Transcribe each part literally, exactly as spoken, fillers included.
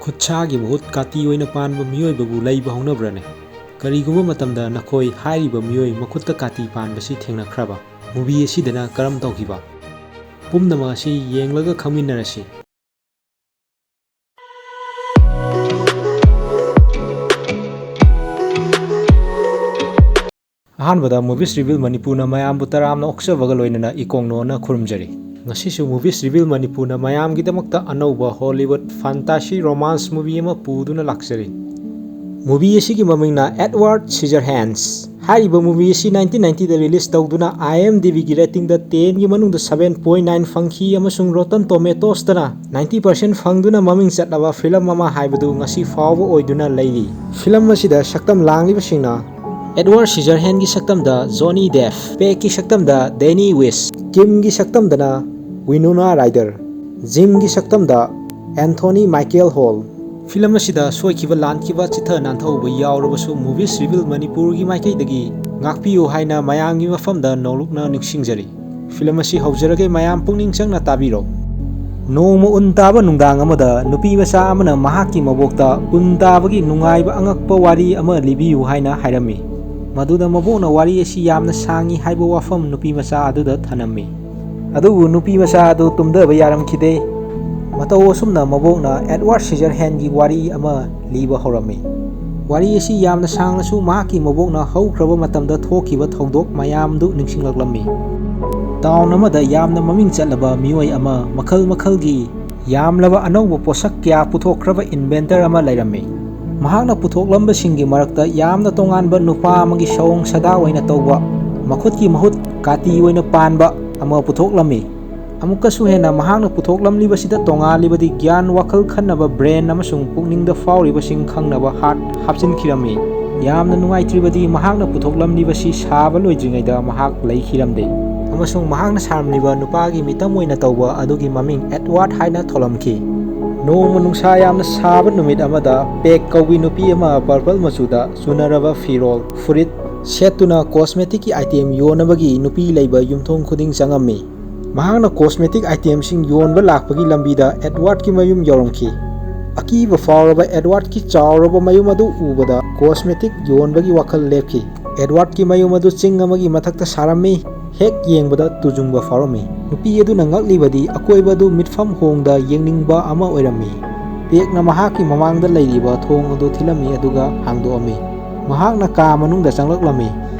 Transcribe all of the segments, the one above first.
ꯈꯨꯠꯁꯥꯒꯤ ꯃꯍꯨꯠ ꯀꯥꯇꯤ ꯑꯣꯏꯅ ꯄꯥꯟꯕ ꯃꯤꯑꯣꯏꯕꯕꯨ ꯂꯩꯕ ꯍꯧꯅꯕ꯭ꯔꯅꯦ? ꯀꯔꯤꯒꯨꯝꯕ ꯃꯇꯝꯗ ꯅꯈꯣꯏ ꯍꯥꯏꯔꯤꯕ ꯃꯤꯑꯣꯏ ꯃꯈꯨꯠꯇ ꯀꯥꯇꯤ ꯄꯥꯟꯕꯁꯤ ꯊꯦꯡꯅꯈ꯭ꯔꯕ? ꯃꯨꯚꯤ ꯑꯁꯤꯗꯅ ꯀꯔꯝ ꯇꯧꯈꯤꯕ? ꯄꯨꯝꯅꯃꯛ ꯑꯁꯤ ꯌꯦꯡꯂꯒ ꯈꯪꯃꯤꯟꯅꯔꯁꯤ꯫ ꯑꯍꯥꯟꯕꯗ Movies Reveal ꯃꯅꯤꯄꯨꯔꯅ ꯃꯌꯥꯝꯕꯨ ꯇꯔꯥꯝꯅ ꯑꯣꯛꯆꯕꯒ ꯂꯣꯏꯅꯅ ꯏꯀꯣꯡꯅꯣꯅ ꯈꯨꯔꯨꯝꯖꯔꯤ꯫ ꯉꯁꯤꯁꯨ Movies Reveal ꯃꯅꯤꯄꯨꯔꯅ ꯃꯌꯥꯝꯒꯤꯗꯃꯛꯇ ꯑꯅꯧꯕ Hollywood fantasy romance movie ꯑꯃ ꯄꯨꯗꯨꯅ ꯂꯥꯛꯆꯔꯤ꯫ ꯃꯨꯚꯤ ꯑꯁꯤꯒꯤ ꯃꯃꯤꯡꯅ Edward Scissorhands꯫ ꯍꯥꯏꯔꯤꯕ ꯃꯨꯚꯤ ꯑꯁꯤ ꯅꯥꯏꯟꯇꯤꯟ ꯅꯥꯏꯟꯇꯤꯗ ꯔꯤꯂꯤꯁ ꯇꯧꯗꯨꯅ IMDbꯒꯤ ꯔꯦꯇꯤꯡꯗ ꯇꯦꯟꯒꯤ ꯃꯅꯨꯡꯗ ꯁꯚꯦꯟ ꯄꯣꯏꯟ ꯅꯥꯏꯟ ꯐꯪꯈꯤ ꯑꯃꯁꯨꯡ Rotten Tomatoesꯇꯅ ꯅꯥꯏꯟꯇꯤ ꯄꯥꯔꯁꯦꯟ ꯐꯪꯗꯨꯅ ꯃꯃꯤꯡ ꯆꯠꯂꯕ ꯐꯤꯂꯝ ꯑꯃ ꯍꯥꯏꯕꯗꯨ ꯉꯁꯤ ꯐꯥꯎꯕ ꯑꯣꯏꯗꯨꯅ ꯂꯩꯔꯤ꯫ ꯐꯤꯂꯝ ꯑꯁꯤꯗ ꯁꯛꯇꯝ ꯂꯥꯡꯂꯤꯕꯁꯤꯡꯅ Edward Scissorhandsꯒꯤ ꯁꯛꯇꯝꯗ Johnny Depp, Pegꯒꯤ ꯁꯛꯇꯝꯗ Danny Weiss, Kimꯒꯤ ꯁꯛꯇꯝꯗꯅ Winona Ryder, Jimꯒꯤ ꯁꯛꯇꯝꯗ Anthony Michael Hall꯫ Film ꯑꯁꯤꯗ ꯁꯣꯏꯈꯤꯕ ꯂꯥꯟꯈꯤꯕ ꯆꯤꯊ ꯅꯥꯟꯊꯍꯧꯕ ꯌꯥꯎꯔꯕꯁꯨ Movies Reveal ꯃꯅꯤꯄꯨꯔꯒꯤ ꯃꯥꯏꯀꯩꯗꯒꯤ ꯉꯥꯛꯄꯤꯌꯨ ꯍꯥꯏꯅ ꯃꯌꯥꯝꯒꯤ ꯃꯐꯝꯗ ꯅꯧꯂꯨꯛꯅ ꯅꯤꯡꯁꯤꯡꯖꯔꯤ꯫ ꯐꯤꯂꯝ ꯑꯁꯤ ꯍꯧꯖꯔꯒꯦ, ꯃꯌꯥꯝ ꯄꯨꯛꯅꯤꯡ ꯆꯪꯅ ꯇꯥꯕꯤꯔꯣ꯫ ꯅꯣꯡꯃ ꯎꯟ ꯇꯥꯕ ꯅꯨꯡꯗꯥꯡ ꯑꯃꯗ ꯅꯨꯄꯤ ꯃꯆꯥ ꯑꯃꯅ ꯃꯍꯥꯛꯀꯤ ꯃꯕꯣꯛꯇ ꯎꯟ ꯇꯥꯕꯒꯤ ꯅꯨꯡꯉꯥꯏꯕ ꯑꯉꯛꯄ ꯋꯥꯔꯤ ꯑꯃ ꯂꯤꯕꯤꯌꯨ ꯍꯥꯏꯅ ꯍꯥꯏꯔꯝꯃꯤ꯫ ꯃꯗꯨꯗ ꯃꯕꯣꯛꯅ ꯋꯥꯔꯤ ꯑꯁꯤ ꯌꯥꯝꯅ ꯁꯥꯡꯏ ꯍꯥꯏꯕ ꯋꯥꯐꯝ ꯅꯨꯄꯤ ꯃꯆꯥ ꯑꯗꯨꯗ ꯊꯅꯝꯃꯤ꯫ ꯑꯗꯨꯕꯨ ꯅꯨꯄꯤ ꯃꯆꯥ ꯑꯗꯨ ꯇꯨꯝꯗꯕ ꯌꯥꯔꯝꯈꯤꯗꯦ꯫ ꯃꯇꯧ ꯑꯁꯨꯝꯅ ꯃꯕꯣꯛꯅ Edward Scissorhandsꯒꯤ ꯋꯥꯔꯤ ꯑꯃ ꯂꯤꯕ ꯍꯧꯔꯝꯃꯤ꯫ ꯋꯥꯔꯤ ꯑꯁꯤ ꯌꯥꯝꯅ ꯁꯥꯡꯂꯁꯨ ꯃꯍꯥꯛꯀꯤ ꯃꯕꯣꯛꯅ ꯍꯧꯈ꯭ꯔꯕ ꯃꯇꯝꯗ ꯊꯣꯛꯈꯤꯕ ꯊꯧꯗꯣꯛ ꯃꯌꯥꯝꯗꯨ ꯅꯤꯡꯁꯤꯡꯂꯛꯂꯝꯃꯤ꯫ Town ꯑꯃꯗ ꯌꯥꯝꯅ ꯃꯃꯤꯡ ꯆꯠꯂꯕ ꯃꯤꯑꯣꯏ ꯑꯃ ꯃꯈꯜ ꯃꯈꯜꯒꯤ ꯌꯥꯝꯂꯕ ꯑꯅꯧꯕ ꯄꯣꯠꯁꯛ ꯀꯌꯥ ꯄꯨꯊꯣꯛꯈ꯭ꯔꯕ inventor ꯑꯃ ꯂꯩꯔꯝꯃꯤ꯫ ꯃꯍꯥꯛꯅ ꯄꯨꯊꯣꯛꯂꯝꯕꯁꯤꯡꯒꯤ ꯃꯔꯛꯇ ꯌꯥꯝꯅ ꯇꯣꯉꯥꯟꯕ ꯅꯨꯄꯥ ꯑꯃꯒꯤ ꯁꯑꯣꯡ ꯁꯥꯗꯥ ꯑꯣꯏꯅ ꯇꯧꯕ, ꯃꯈꯨꯠꯀꯤ ꯃꯍꯨꯠ ꯀꯥꯇꯤ ꯑꯣꯏꯅ ꯄꯥꯟꯕ ꯑꯃ ꯄꯨꯊꯣꯛꯂꯝꯃꯤ꯫ ꯑꯃꯨꯛꯀꯁꯨ ꯍꯦꯟꯅ ꯃꯍꯥꯛꯅ ꯄꯨꯊꯣꯛꯂꯝꯂꯤꯕꯁꯤꯗ ꯇꯣꯉꯥꯜꯂꯤꯕꯗꯤ ꯒ꯭ꯌꯥꯟ ꯋꯥꯈꯜ ꯈꯟꯅꯕ brain ꯑꯃꯁꯨꯡ ꯄꯨꯛꯅꯤꯡꯗ ꯐꯥꯎꯔꯤꯕꯁꯤꯡ ꯈꯪꯅꯕ heart ꯍꯥꯞꯆꯤꯟꯈꯤꯔꯝꯃꯤ꯫ ꯌꯥꯝꯅ ꯅꯨꯡꯉꯥꯏꯇ꯭ꯔꯤꯕꯗꯤ ꯃꯍꯥꯛꯅ ꯄꯨꯊꯣꯛꯂꯝꯂꯤꯕꯁꯤ ꯁꯥꯕ ꯂꯣꯏꯗ꯭ꯔꯤꯉꯩꯗ ꯃꯍꯥꯛ ꯂꯩꯈꯤꯔꯝꯗꯦ꯫ ꯑꯃꯁꯨꯡ ꯃꯍꯥꯛꯅ ꯁꯥꯔꯝꯂꯤꯕ ꯅꯨꯄꯥꯒꯤ ꯃꯤꯇꯝ ꯑꯣꯏꯅ ꯇꯧꯕ ꯑꯗꯨꯒꯤ ꯃꯃꯤꯡ Edward ꯍꯥꯏꯅ ꯊꯣꯜꯂꯝꯈꯤ꯫ ꯅꯣꯡꯃ ꯅꯨꯡꯁꯥ ꯌꯥꯝꯅ ꯁꯥꯕ ꯅꯨꯃꯤꯠ ꯑꯃꯗ Peg ꯀꯧꯕꯤ ꯅꯨꯄꯤ ꯑꯃ purple ꯃꯆꯨꯗ ꯆꯨꯅꯔꯕ ꯐꯤꯔꯣꯜ, ꯐꯨꯔꯤꯠ, ꯁꯦꯠꯇꯨꯅ cosmeticꯀꯤ item ꯌꯣꯟꯅꯕꯒꯤ ꯅꯨꯄꯤ ꯂꯩꯕ ꯌꯨꯝꯊꯣꯡ ꯈꯨꯗꯤꯡ ꯆꯪꯉꯝꯃꯤ꯫ ꯃꯍꯥꯛꯅ cosmetic itemꯁꯤꯡ ꯌꯣꯟꯕ ꯂꯥꯛꯄꯒꯤ ꯂꯝꯕꯤꯗ Edwardꯀꯤ ꯃꯌꯨꯝ ꯌꯧꯔꯝꯈꯤ꯫ ꯑꯀꯤꯕ ꯐꯥꯎꯔꯕ ꯑꯦꯗꯋꯥꯔꯗꯀꯤ ꯆꯥꯎꯔꯕ ꯃꯌꯨꯝ ꯑꯗꯨ ꯎꯕꯗ ꯀꯣꯁꯃꯦꯇꯤꯛ ꯌꯣꯟꯕꯒꯤ ꯋꯥꯈꯜ ꯂꯦꯞꯈꯤ꯫ ꯑꯦꯗꯋꯥꯔꯗꯀꯤ ꯃꯌꯨꯝ ꯑꯗꯨ ꯆꯤꯡ ꯑꯃꯒꯤ ꯃꯊꯛꯇ ꯁꯥꯔꯝꯃꯤ꯫ ꯍꯦꯛ ꯌꯦꯡꯕꯗ ꯇꯨꯖꯨꯡꯕ ꯐꯥꯎꯔꯝꯃꯤ꯫ ꯅꯨꯄꯤ ꯑꯗꯨꯅ ꯉꯛꯂꯤꯕꯗꯤ ꯑꯀꯣꯏꯕ ꯑꯗꯨ ꯃꯤꯠꯐꯝ ꯍꯣꯡꯗ ꯌꯦꯡꯅꯤꯡꯕ ꯑꯃ ꯑꯣꯏꯔꯝꯃꯤ꯫ ꯄꯦꯛꯅ ꯃꯍꯥꯛꯀꯤ ꯃꯃꯥꯡꯗ ꯂꯩꯔꯤꯕ ꯊꯣꯡ ꯑꯗꯨ ꯊꯤꯜꯂꯝꯃꯤ ꯑꯗꯨꯒ ꯍꯥꯡꯗꯣꯛꯑꯝꯃꯤ꯫ ꯃꯍꯥꯛꯅ ꯀꯥ ꯃꯅꯨꯡꯗ ꯆꯪꯂꯛꯂꯝꯃꯤ꯫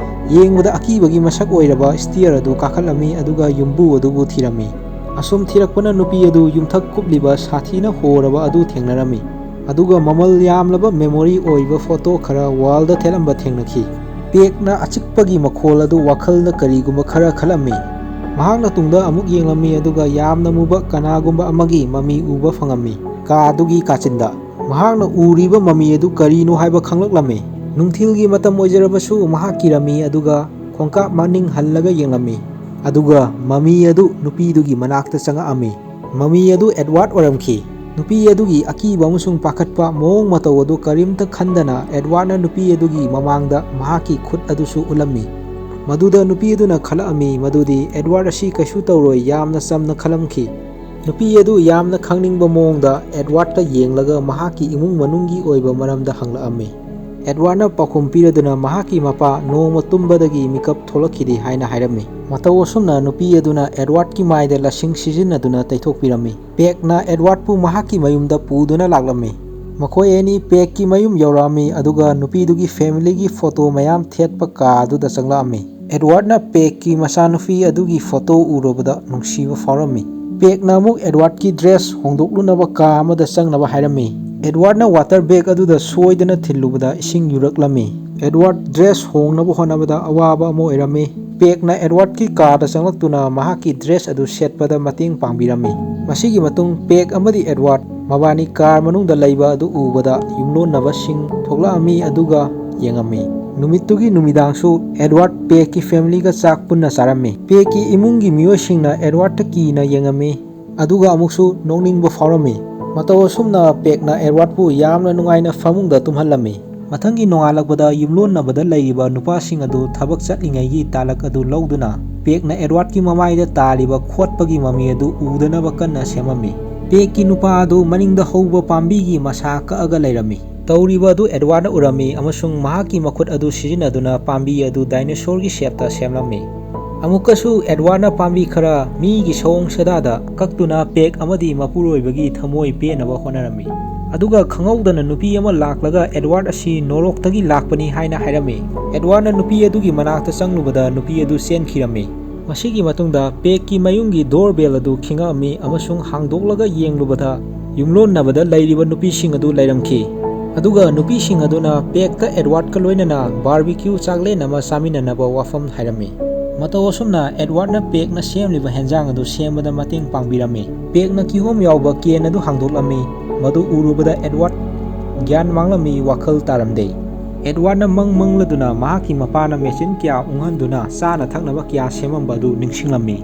ꯌꯦꯡꯕꯗ ꯑꯀꯤꯕꯒꯤ ꯃꯁꯛ ꯑꯣꯏꯔꯕ ꯁ꯭ꯇꯤꯌꯔ ꯑꯗꯨ ꯀꯥꯈꯠꯂꯝꯃꯤ ꯑꯗꯨꯒ ꯌꯨꯝꯕꯨ ꯑꯗꯨꯕꯨ ꯊꯤꯔꯝꯃꯤ꯫ ꯑꯁꯨꯝ ꯊꯤꯔꯛꯄꯅ ꯅꯨꯄꯤ ꯑꯗꯨ ꯌꯨꯝꯊꯛ ꯀꯨꯞꯂꯤꯕ ꯁꯥꯊꯤꯅ ꯍꯣꯔꯕ ꯑꯗꯨ ꯊꯦꯡꯅꯔꯝꯃꯤ꯫ ꯑꯗꯨꯒ ꯃꯃꯜ ꯌꯥꯝꯂꯕ ꯃꯦꯃꯣꯔꯤ ꯑꯣꯏꯕ ꯐꯣꯇꯣ ꯈꯔ ꯋꯥꯜꯗ ꯊꯦꯠꯂꯝꯕ ꯊꯦꯡꯅꯈꯤ꯫ ꯄꯦꯛꯅ ꯑꯆꯤꯛꯄꯒꯤ ꯃꯈꯣꯜ ꯑꯗꯨ ꯋꯥꯈꯜꯗ ꯀꯔꯤꯒꯨꯝꯕ ꯈꯔ ꯈꯜꯂꯝꯃꯤ꯫ ꯃꯍꯥꯛꯅ ꯇꯨꯡꯗ ꯑꯃꯨꯛ ꯌꯦꯡꯂꯝꯃꯤ ꯑꯗꯨꯒ ꯌꯥꯝꯅ ꯃꯨꯕ ꯀꯅꯥꯒꯨꯝꯕ ꯑꯃꯒꯤ ꯃꯃꯤ ꯎꯕ ꯐꯪꯉꯝꯃꯤ꯫ ꯀꯥ ꯑꯗꯨꯒꯤ ꯀꯥꯆꯤꯟꯗ ꯃꯍꯥꯛꯅ ꯎꯔꯤꯕ ꯃꯃꯤ ꯑꯗꯨ ꯀꯔꯤꯅꯣ ꯍꯥꯏꯕ ꯈꯪꯂꯛꯂꯝꯃꯤ꯫ ꯅꯨꯡꯊꯤꯜꯒꯤ ꯃꯇꯝ ꯑꯣꯏꯖꯔꯕꯁꯨ ꯃꯍꯥꯛ ꯀꯤꯔꯝꯃꯤ ꯑꯗꯨꯒ ꯈꯣꯡꯀꯥꯞ ꯃꯅꯤꯡ ꯍꯜꯂꯒ ꯌꯦꯡꯂꯝꯃꯤ꯫ ꯑꯗꯨꯒ ꯃꯃꯤ ꯑꯗꯨ ꯅꯨꯄꯤꯗꯨꯒꯤ ꯃꯅꯥꯛꯇ ꯆꯪꯉꯛꯑꯝꯃꯤ꯫ ꯃꯃꯤ ꯑꯗꯨ ꯑꯦꯗꯋꯥꯔꯗ ꯑꯣꯏꯔꯝꯈꯤ꯫ ꯅꯨꯄꯤ ꯑꯗꯨꯒꯤ ꯑꯀꯤꯕ ꯑꯃꯁꯨꯡ ꯄꯥꯈꯠꯄ ꯃꯑꯣꯡ ꯃꯇꯧ ꯑꯗꯨ ꯀꯔꯤꯝꯇ ꯈꯟꯗꯅ ꯑꯦꯗꯋꯥꯔꯗꯅ ꯅꯨꯄꯤ ꯑꯗꯨꯒꯤ ꯃꯃꯥꯡꯗ ꯃꯍꯥꯛꯀꯤ ꯈꯨꯠ ꯑꯗꯨꯁꯨ ꯎꯠꯂꯝꯃꯤ꯫ ꯃꯗꯨꯗ ꯅꯨꯄꯤ ꯑꯗꯨꯅ ꯈꯜꯂꯛꯑꯝꯃꯤ ꯃꯗꯨꯗꯤ ꯑꯦꯗꯋꯥꯔꯗ ꯑꯁꯤ ꯀꯩꯁꯨ ꯇꯧꯔꯣꯏ, ꯌꯥꯝꯅ ꯆꯝꯅ ꯈꯜꯂꯝꯈꯤ꯫ ꯅꯨꯄꯤ ꯑꯗꯨ ꯌꯥꯝꯅ ꯈꯪꯅꯤꯡꯕ ꯃꯑꯣꯡꯗ ꯑꯦꯗꯋꯥꯔꯗꯇ ꯌꯦꯡꯂꯒ ꯃꯍꯥꯛꯀꯤ ꯏꯃꯨꯡ ꯃꯅꯨꯡꯒꯤ ꯑꯣꯏꯕ ꯃꯔꯝꯗ ꯍꯪꯂꯛꯑꯝꯃꯤ꯫ ꯑꯦꯗꯋꯥꯔꯗꯅ ꯄꯥꯎꯈꯨꯝ ꯄꯤꯔꯗꯨꯅ ꯃꯍꯥꯛꯀꯤ ꯃꯄꯥ ꯅꯣꯡꯃ ꯇꯨꯝꯕꯗꯒꯤ ꯃꯤꯀꯞ ꯊꯣꯛꯂꯛꯈꯤꯗꯦ ꯍꯥꯏꯅ ꯍꯥꯏꯔꯝꯃꯤ꯫ ꯃꯇꯧ ꯑꯁꯨꯝꯅ ꯅꯨꯄꯤ ꯑꯗꯨꯅ ꯑꯦꯗꯋꯥꯔꯗꯀꯤ ꯃꯥꯏꯗ ꯂꯁꯤꯡ ꯁꯤꯖꯤꯟꯅꯗꯨꯅ ꯇꯩꯊꯣꯛꯄꯤꯔꯝꯃꯤ꯫ ꯄꯦꯛꯅ ꯑꯦꯗꯋꯥꯔꯗꯄꯨ ꯃꯍꯥꯛꯀꯤ ꯃꯌꯨꯝꯗ ꯄꯨꯗꯨꯅ ꯂꯥꯛꯂꯝꯃꯤ꯫ ꯃꯈꯣꯏ ꯑꯅꯤ ꯄꯦꯛꯀꯤ ꯃꯌꯨꯝ ꯌꯧꯔꯛꯑꯝꯃꯤ ꯑꯗꯨꯒ ꯅꯨꯄꯤꯗꯨꯒꯤ ꯐꯦꯃꯤꯂꯤꯒꯤ ꯐꯣꯇꯣ ꯃꯌꯥꯝ ꯊꯦꯠꯄ ꯀꯥ ꯑꯗꯨꯗ ꯆꯪꯂꯛꯑꯝꯃꯤ꯫ ꯑꯦꯗꯋꯥꯔꯗꯅ ꯄꯦꯛꯀꯤ ꯃꯆꯥꯅꯨꯄꯤ ꯑꯗꯨꯒꯤ ꯐꯣꯇꯣ ꯎꯔꯨꯕꯗ ꯅꯨꯡꯁꯤꯕ ꯐꯥꯎꯔꯝꯃꯤ꯫ ꯄꯦꯛꯅ ꯑꯃꯨꯛ ꯑꯦꯗꯋꯥꯔꯗꯀꯤ ꯗ꯭ꯔꯦꯁ ꯍꯣꯡꯗꯣꯛꯂꯨꯅꯕ ꯀꯥ ꯑꯃꯗ ꯆꯪꯅꯕ ꯍꯥꯏꯔꯝꯃꯤ꯫ ꯑꯦꯗꯋꯥꯔꯗꯅ ꯋꯥꯇꯔ ꯕꯦꯒ ꯑꯗꯨꯗ ꯁꯣꯏꯗꯅ ꯊꯤꯜꯂꯨꯕꯗ ꯏꯁꯤꯡ ꯌꯨꯔꯛꯂꯝꯃꯤ꯫ ꯑꯦꯗꯋꯥꯔꯗ ꯗ꯭ꯔꯦꯁ ꯍꯣꯡꯅꯕ ꯍꯣꯠꯅꯕꯗ ꯑꯋꯥꯕ ꯑꯃ ꯑꯣꯏꯔꯝꯃꯤ꯫ ꯄꯦꯛꯅ ꯑꯦꯗꯋꯥꯔꯗꯀꯤ ꯀꯥꯗ ꯆꯪꯂꯛꯇꯨꯅ ꯃꯍꯥꯛꯀꯤ ꯗ꯭ꯔꯦꯁ ꯑꯗꯨ ꯁꯦꯠꯄꯗ ꯃꯇꯦꯡ ꯄꯥꯡꯕꯤꯔꯝꯃꯤ꯫ ꯃꯁꯤꯒꯤ ꯃꯇꯨꯡ ꯄꯦꯛ ꯑꯃꯗꯤ ꯑꯦꯗꯋꯥꯔꯗ ꯃꯕꯥꯅꯤ ꯀꯥꯔ ꯃꯅꯨꯡꯗ ꯂꯩꯕ ꯑꯗꯨ ꯎꯕꯗ ꯌꯨꯝꯂꯣꯟꯅꯕꯁꯤꯡ ꯊꯣꯛꯂꯛꯑꯝꯃꯤ ꯑꯗꯨꯒ ꯌꯦꯡꯉꯝꯃꯤ꯫ ꯅꯨꯃꯤꯠꯇꯨꯒꯤ ꯅꯨꯃꯤꯗꯥꯡꯁꯨ ꯑꯦꯗꯋꯥꯔꯗ ꯄꯦꯛꯀꯤ ꯐꯦꯃꯤꯂꯤꯒ ꯆꯥꯛ ꯄꯨꯟꯅ ꯆꯥꯔꯝꯃꯤ꯫ ꯄꯦꯛꯀꯤ ꯏꯃꯨꯡꯒꯤ ꯃꯤꯑꯣꯏꯁꯤꯡꯅ ꯑꯦꯗꯋꯥꯔꯗꯇ ꯀꯤꯅ ꯌꯦꯡꯉꯝꯃꯤ꯫ ꯑꯗꯨꯒ ꯑꯃꯨꯛꯁꯨ ꯅꯣꯛꯅꯤꯡꯕ ꯐꯥꯎꯔꯝꯃꯤ꯫ ꯃꯇꯧ ꯑꯁꯨꯝꯅ ꯄꯦꯛꯅ ꯑꯦꯗꯋꯥꯔꯗꯄꯨ ꯌꯥꯝꯅ ꯅꯨꯡꯉꯥꯏꯅ ꯐꯃꯨꯡꯗ ꯇꯨꯝꯍꯜꯂꯝꯃꯤ꯫ ꯃꯊꯪꯒꯤ ꯅꯣꯡꯉꯥꯜꯂꯛꯄꯗ ꯌꯨꯝꯂꯣꯟꯅꯕꯗ ꯂꯩꯔꯤꯕ ꯅꯨꯄꯥꯁꯤꯡ ꯑꯗꯨ ꯊꯕꯛ ꯆꯠꯂꯤꯉꯩꯒꯤ ꯇꯥꯂꯛ ꯑꯗꯨ ꯂꯧꯗꯨꯅ ꯄꯦꯛꯅ ꯑꯦꯗꯋꯥꯔꯗꯀꯤ ꯃꯃꯥꯏꯗ ꯇꯥꯔꯤꯕ ꯈꯣꯠꯄꯒꯤ ꯃꯃꯤ ꯑꯗꯨ ꯎꯗꯅꯕ ꯀꯟꯅ ꯁꯦꯝꯃꯝꯃꯤ꯫ ꯄꯦꯛꯀꯤ ꯅꯨꯄꯥ ꯑꯗꯨ ꯃꯅꯤꯡꯗ ꯍꯧꯕ ꯄꯥꯝꯕꯤꯒꯤ ꯃꯁꯥ ꯀꯛꯑꯒ ꯂꯩꯔꯝꯃꯤ꯫ ꯇꯧꯔꯤꯕ ꯑꯗꯨ ꯑꯦꯗꯋꯥꯔꯗꯅ ꯎꯔꯝꯃꯤ ꯑꯃꯁꯨꯡ ꯃꯍꯥꯛꯀꯤ ꯃꯈꯨꯠ ꯑꯗꯨ ꯁꯤꯖꯤꯟꯅꯗꯨꯅ ꯄꯥꯝꯕꯤ ꯑꯗꯨ ꯗꯥꯏꯅꯣꯁꯣꯔꯒꯤ ꯁꯦꯞꯇ ꯁꯦꯝꯂꯝꯃꯤ꯫ ꯑꯃꯨꯛꯀꯁꯨ ꯑꯦꯗꯋꯥꯔꯗꯅ ꯄꯥꯝꯕꯤ ꯈꯔ ꯃꯤꯒꯤ ꯁꯑꯣꯡ ꯁꯥꯗꯥꯗ ꯀꯛꯇꯨꯅ ꯄꯦꯛ ꯑꯃꯗꯤ ꯃꯄꯨꯔꯣꯏꯕꯒꯤ ꯊꯃꯣꯏ ꯄꯦꯟꯅꯕ ꯍꯣꯠꯅꯔꯝꯃꯤ꯫ ꯑꯗꯨꯒ ꯈꯪꯍꯧꯗꯅ ꯅꯨꯄꯤ ꯑꯃ ꯂꯥꯛꯂꯒ ꯑꯦꯗꯋꯥꯔꯗ ꯑꯁꯤ ꯅꯣꯔꯣꯛꯇꯒꯤ ꯂꯥꯛꯄꯅꯤ ꯍꯥꯏꯅ ꯍꯥꯏꯔꯝꯃꯤ꯫ ꯑꯦꯗꯋꯥꯔꯗꯅ ꯅꯨꯄꯤ ꯑꯗꯨꯒꯤ ꯃꯅꯥꯛꯇ ꯆꯪꯂꯨꯕꯗ ꯅꯨꯄꯤ ꯑꯗꯨ ꯆꯦꯟꯈꯤꯔꯝꯃꯤ꯫ ꯃꯁꯤꯒꯤ ꯃꯇꯨꯡꯗ ꯄꯦꯛꯀꯤ ꯃꯌꯨꯝꯒꯤ ꯗꯣꯔ ꯕꯦꯜ ꯑꯗꯨ ꯈꯤꯡꯉꯛꯑꯝꯃꯤ ꯑꯃꯁꯨꯡ ꯍꯥꯡꯗꯣꯛꯂꯒ ꯌꯦꯡꯂꯨꯕꯗ ꯌꯨꯝꯂꯣꯟꯅꯕꯗ ꯂꯩꯔꯤꯕ ꯅꯨꯄꯤꯁꯤꯡ ꯑꯗꯨ ꯂꯩꯔꯝꯈꯤ꯫ ꯑꯗꯨꯒ ꯅꯨꯄꯤꯁꯤꯡ ꯑꯗꯨꯅ ꯄꯦꯛꯇ ꯑꯦꯗꯋꯥꯔꯗꯀ ꯂꯣꯏꯅꯅ ꯕꯥꯔꯕꯤꯀ꯭ꯌꯨ ꯆꯥꯛꯂꯦꯟ ꯑꯃ ꯆꯥꯃꯤꯟꯅꯅꯕ ꯋꯥꯐꯝ ꯍꯥꯏꯔꯝꯃꯤ꯫ ꯃꯇꯧ ꯑꯁꯨꯝꯅ ꯑꯦꯗꯋꯥꯔꯗꯅ ꯄꯦꯛꯅ ꯁꯦꯝꯂꯤꯕ ꯍꯦꯟꯖꯥꯡ ꯑꯗꯨ ꯁꯦꯝꯕꯗ ꯃꯇꯦꯡ ꯄꯥꯡꯕꯤꯔꯝꯃꯤ꯫ ꯄꯦꯛꯅ ꯀꯤꯍꯣꯝ ꯌꯥꯎꯕ ꯀꯦꯟ ꯑꯗꯨ ꯍꯥꯡꯗꯣꯛꯂꯝꯃꯤ꯫ ꯃꯗꯨ ꯎꯔꯨꯕꯗ ꯑꯦꯗꯋꯥꯔꯗ ꯒ꯭ꯌꯥꯟ ꯃꯥꯡꯂꯝꯃꯤ, ꯋꯥꯈꯜ ꯇꯥꯔꯝꯗꯦ꯫ ꯑꯦꯗꯋꯥꯔꯗꯅ ꯃꯪ ꯃꯪꯂꯗꯨꯅ ꯃꯍꯥꯛꯀꯤ ꯃꯄꯥꯅ ꯃꯦꯆꯤꯟ ꯀꯌꯥ ꯎꯪꯍꯟꯗꯨꯅ ꯆꯥꯅ ꯊꯛꯅꯕ ꯀꯌꯥ ꯁꯦꯝꯃꯝꯕ ꯑꯗꯨ ꯅꯤꯡꯁꯤꯡꯂꯝꯃꯤ꯫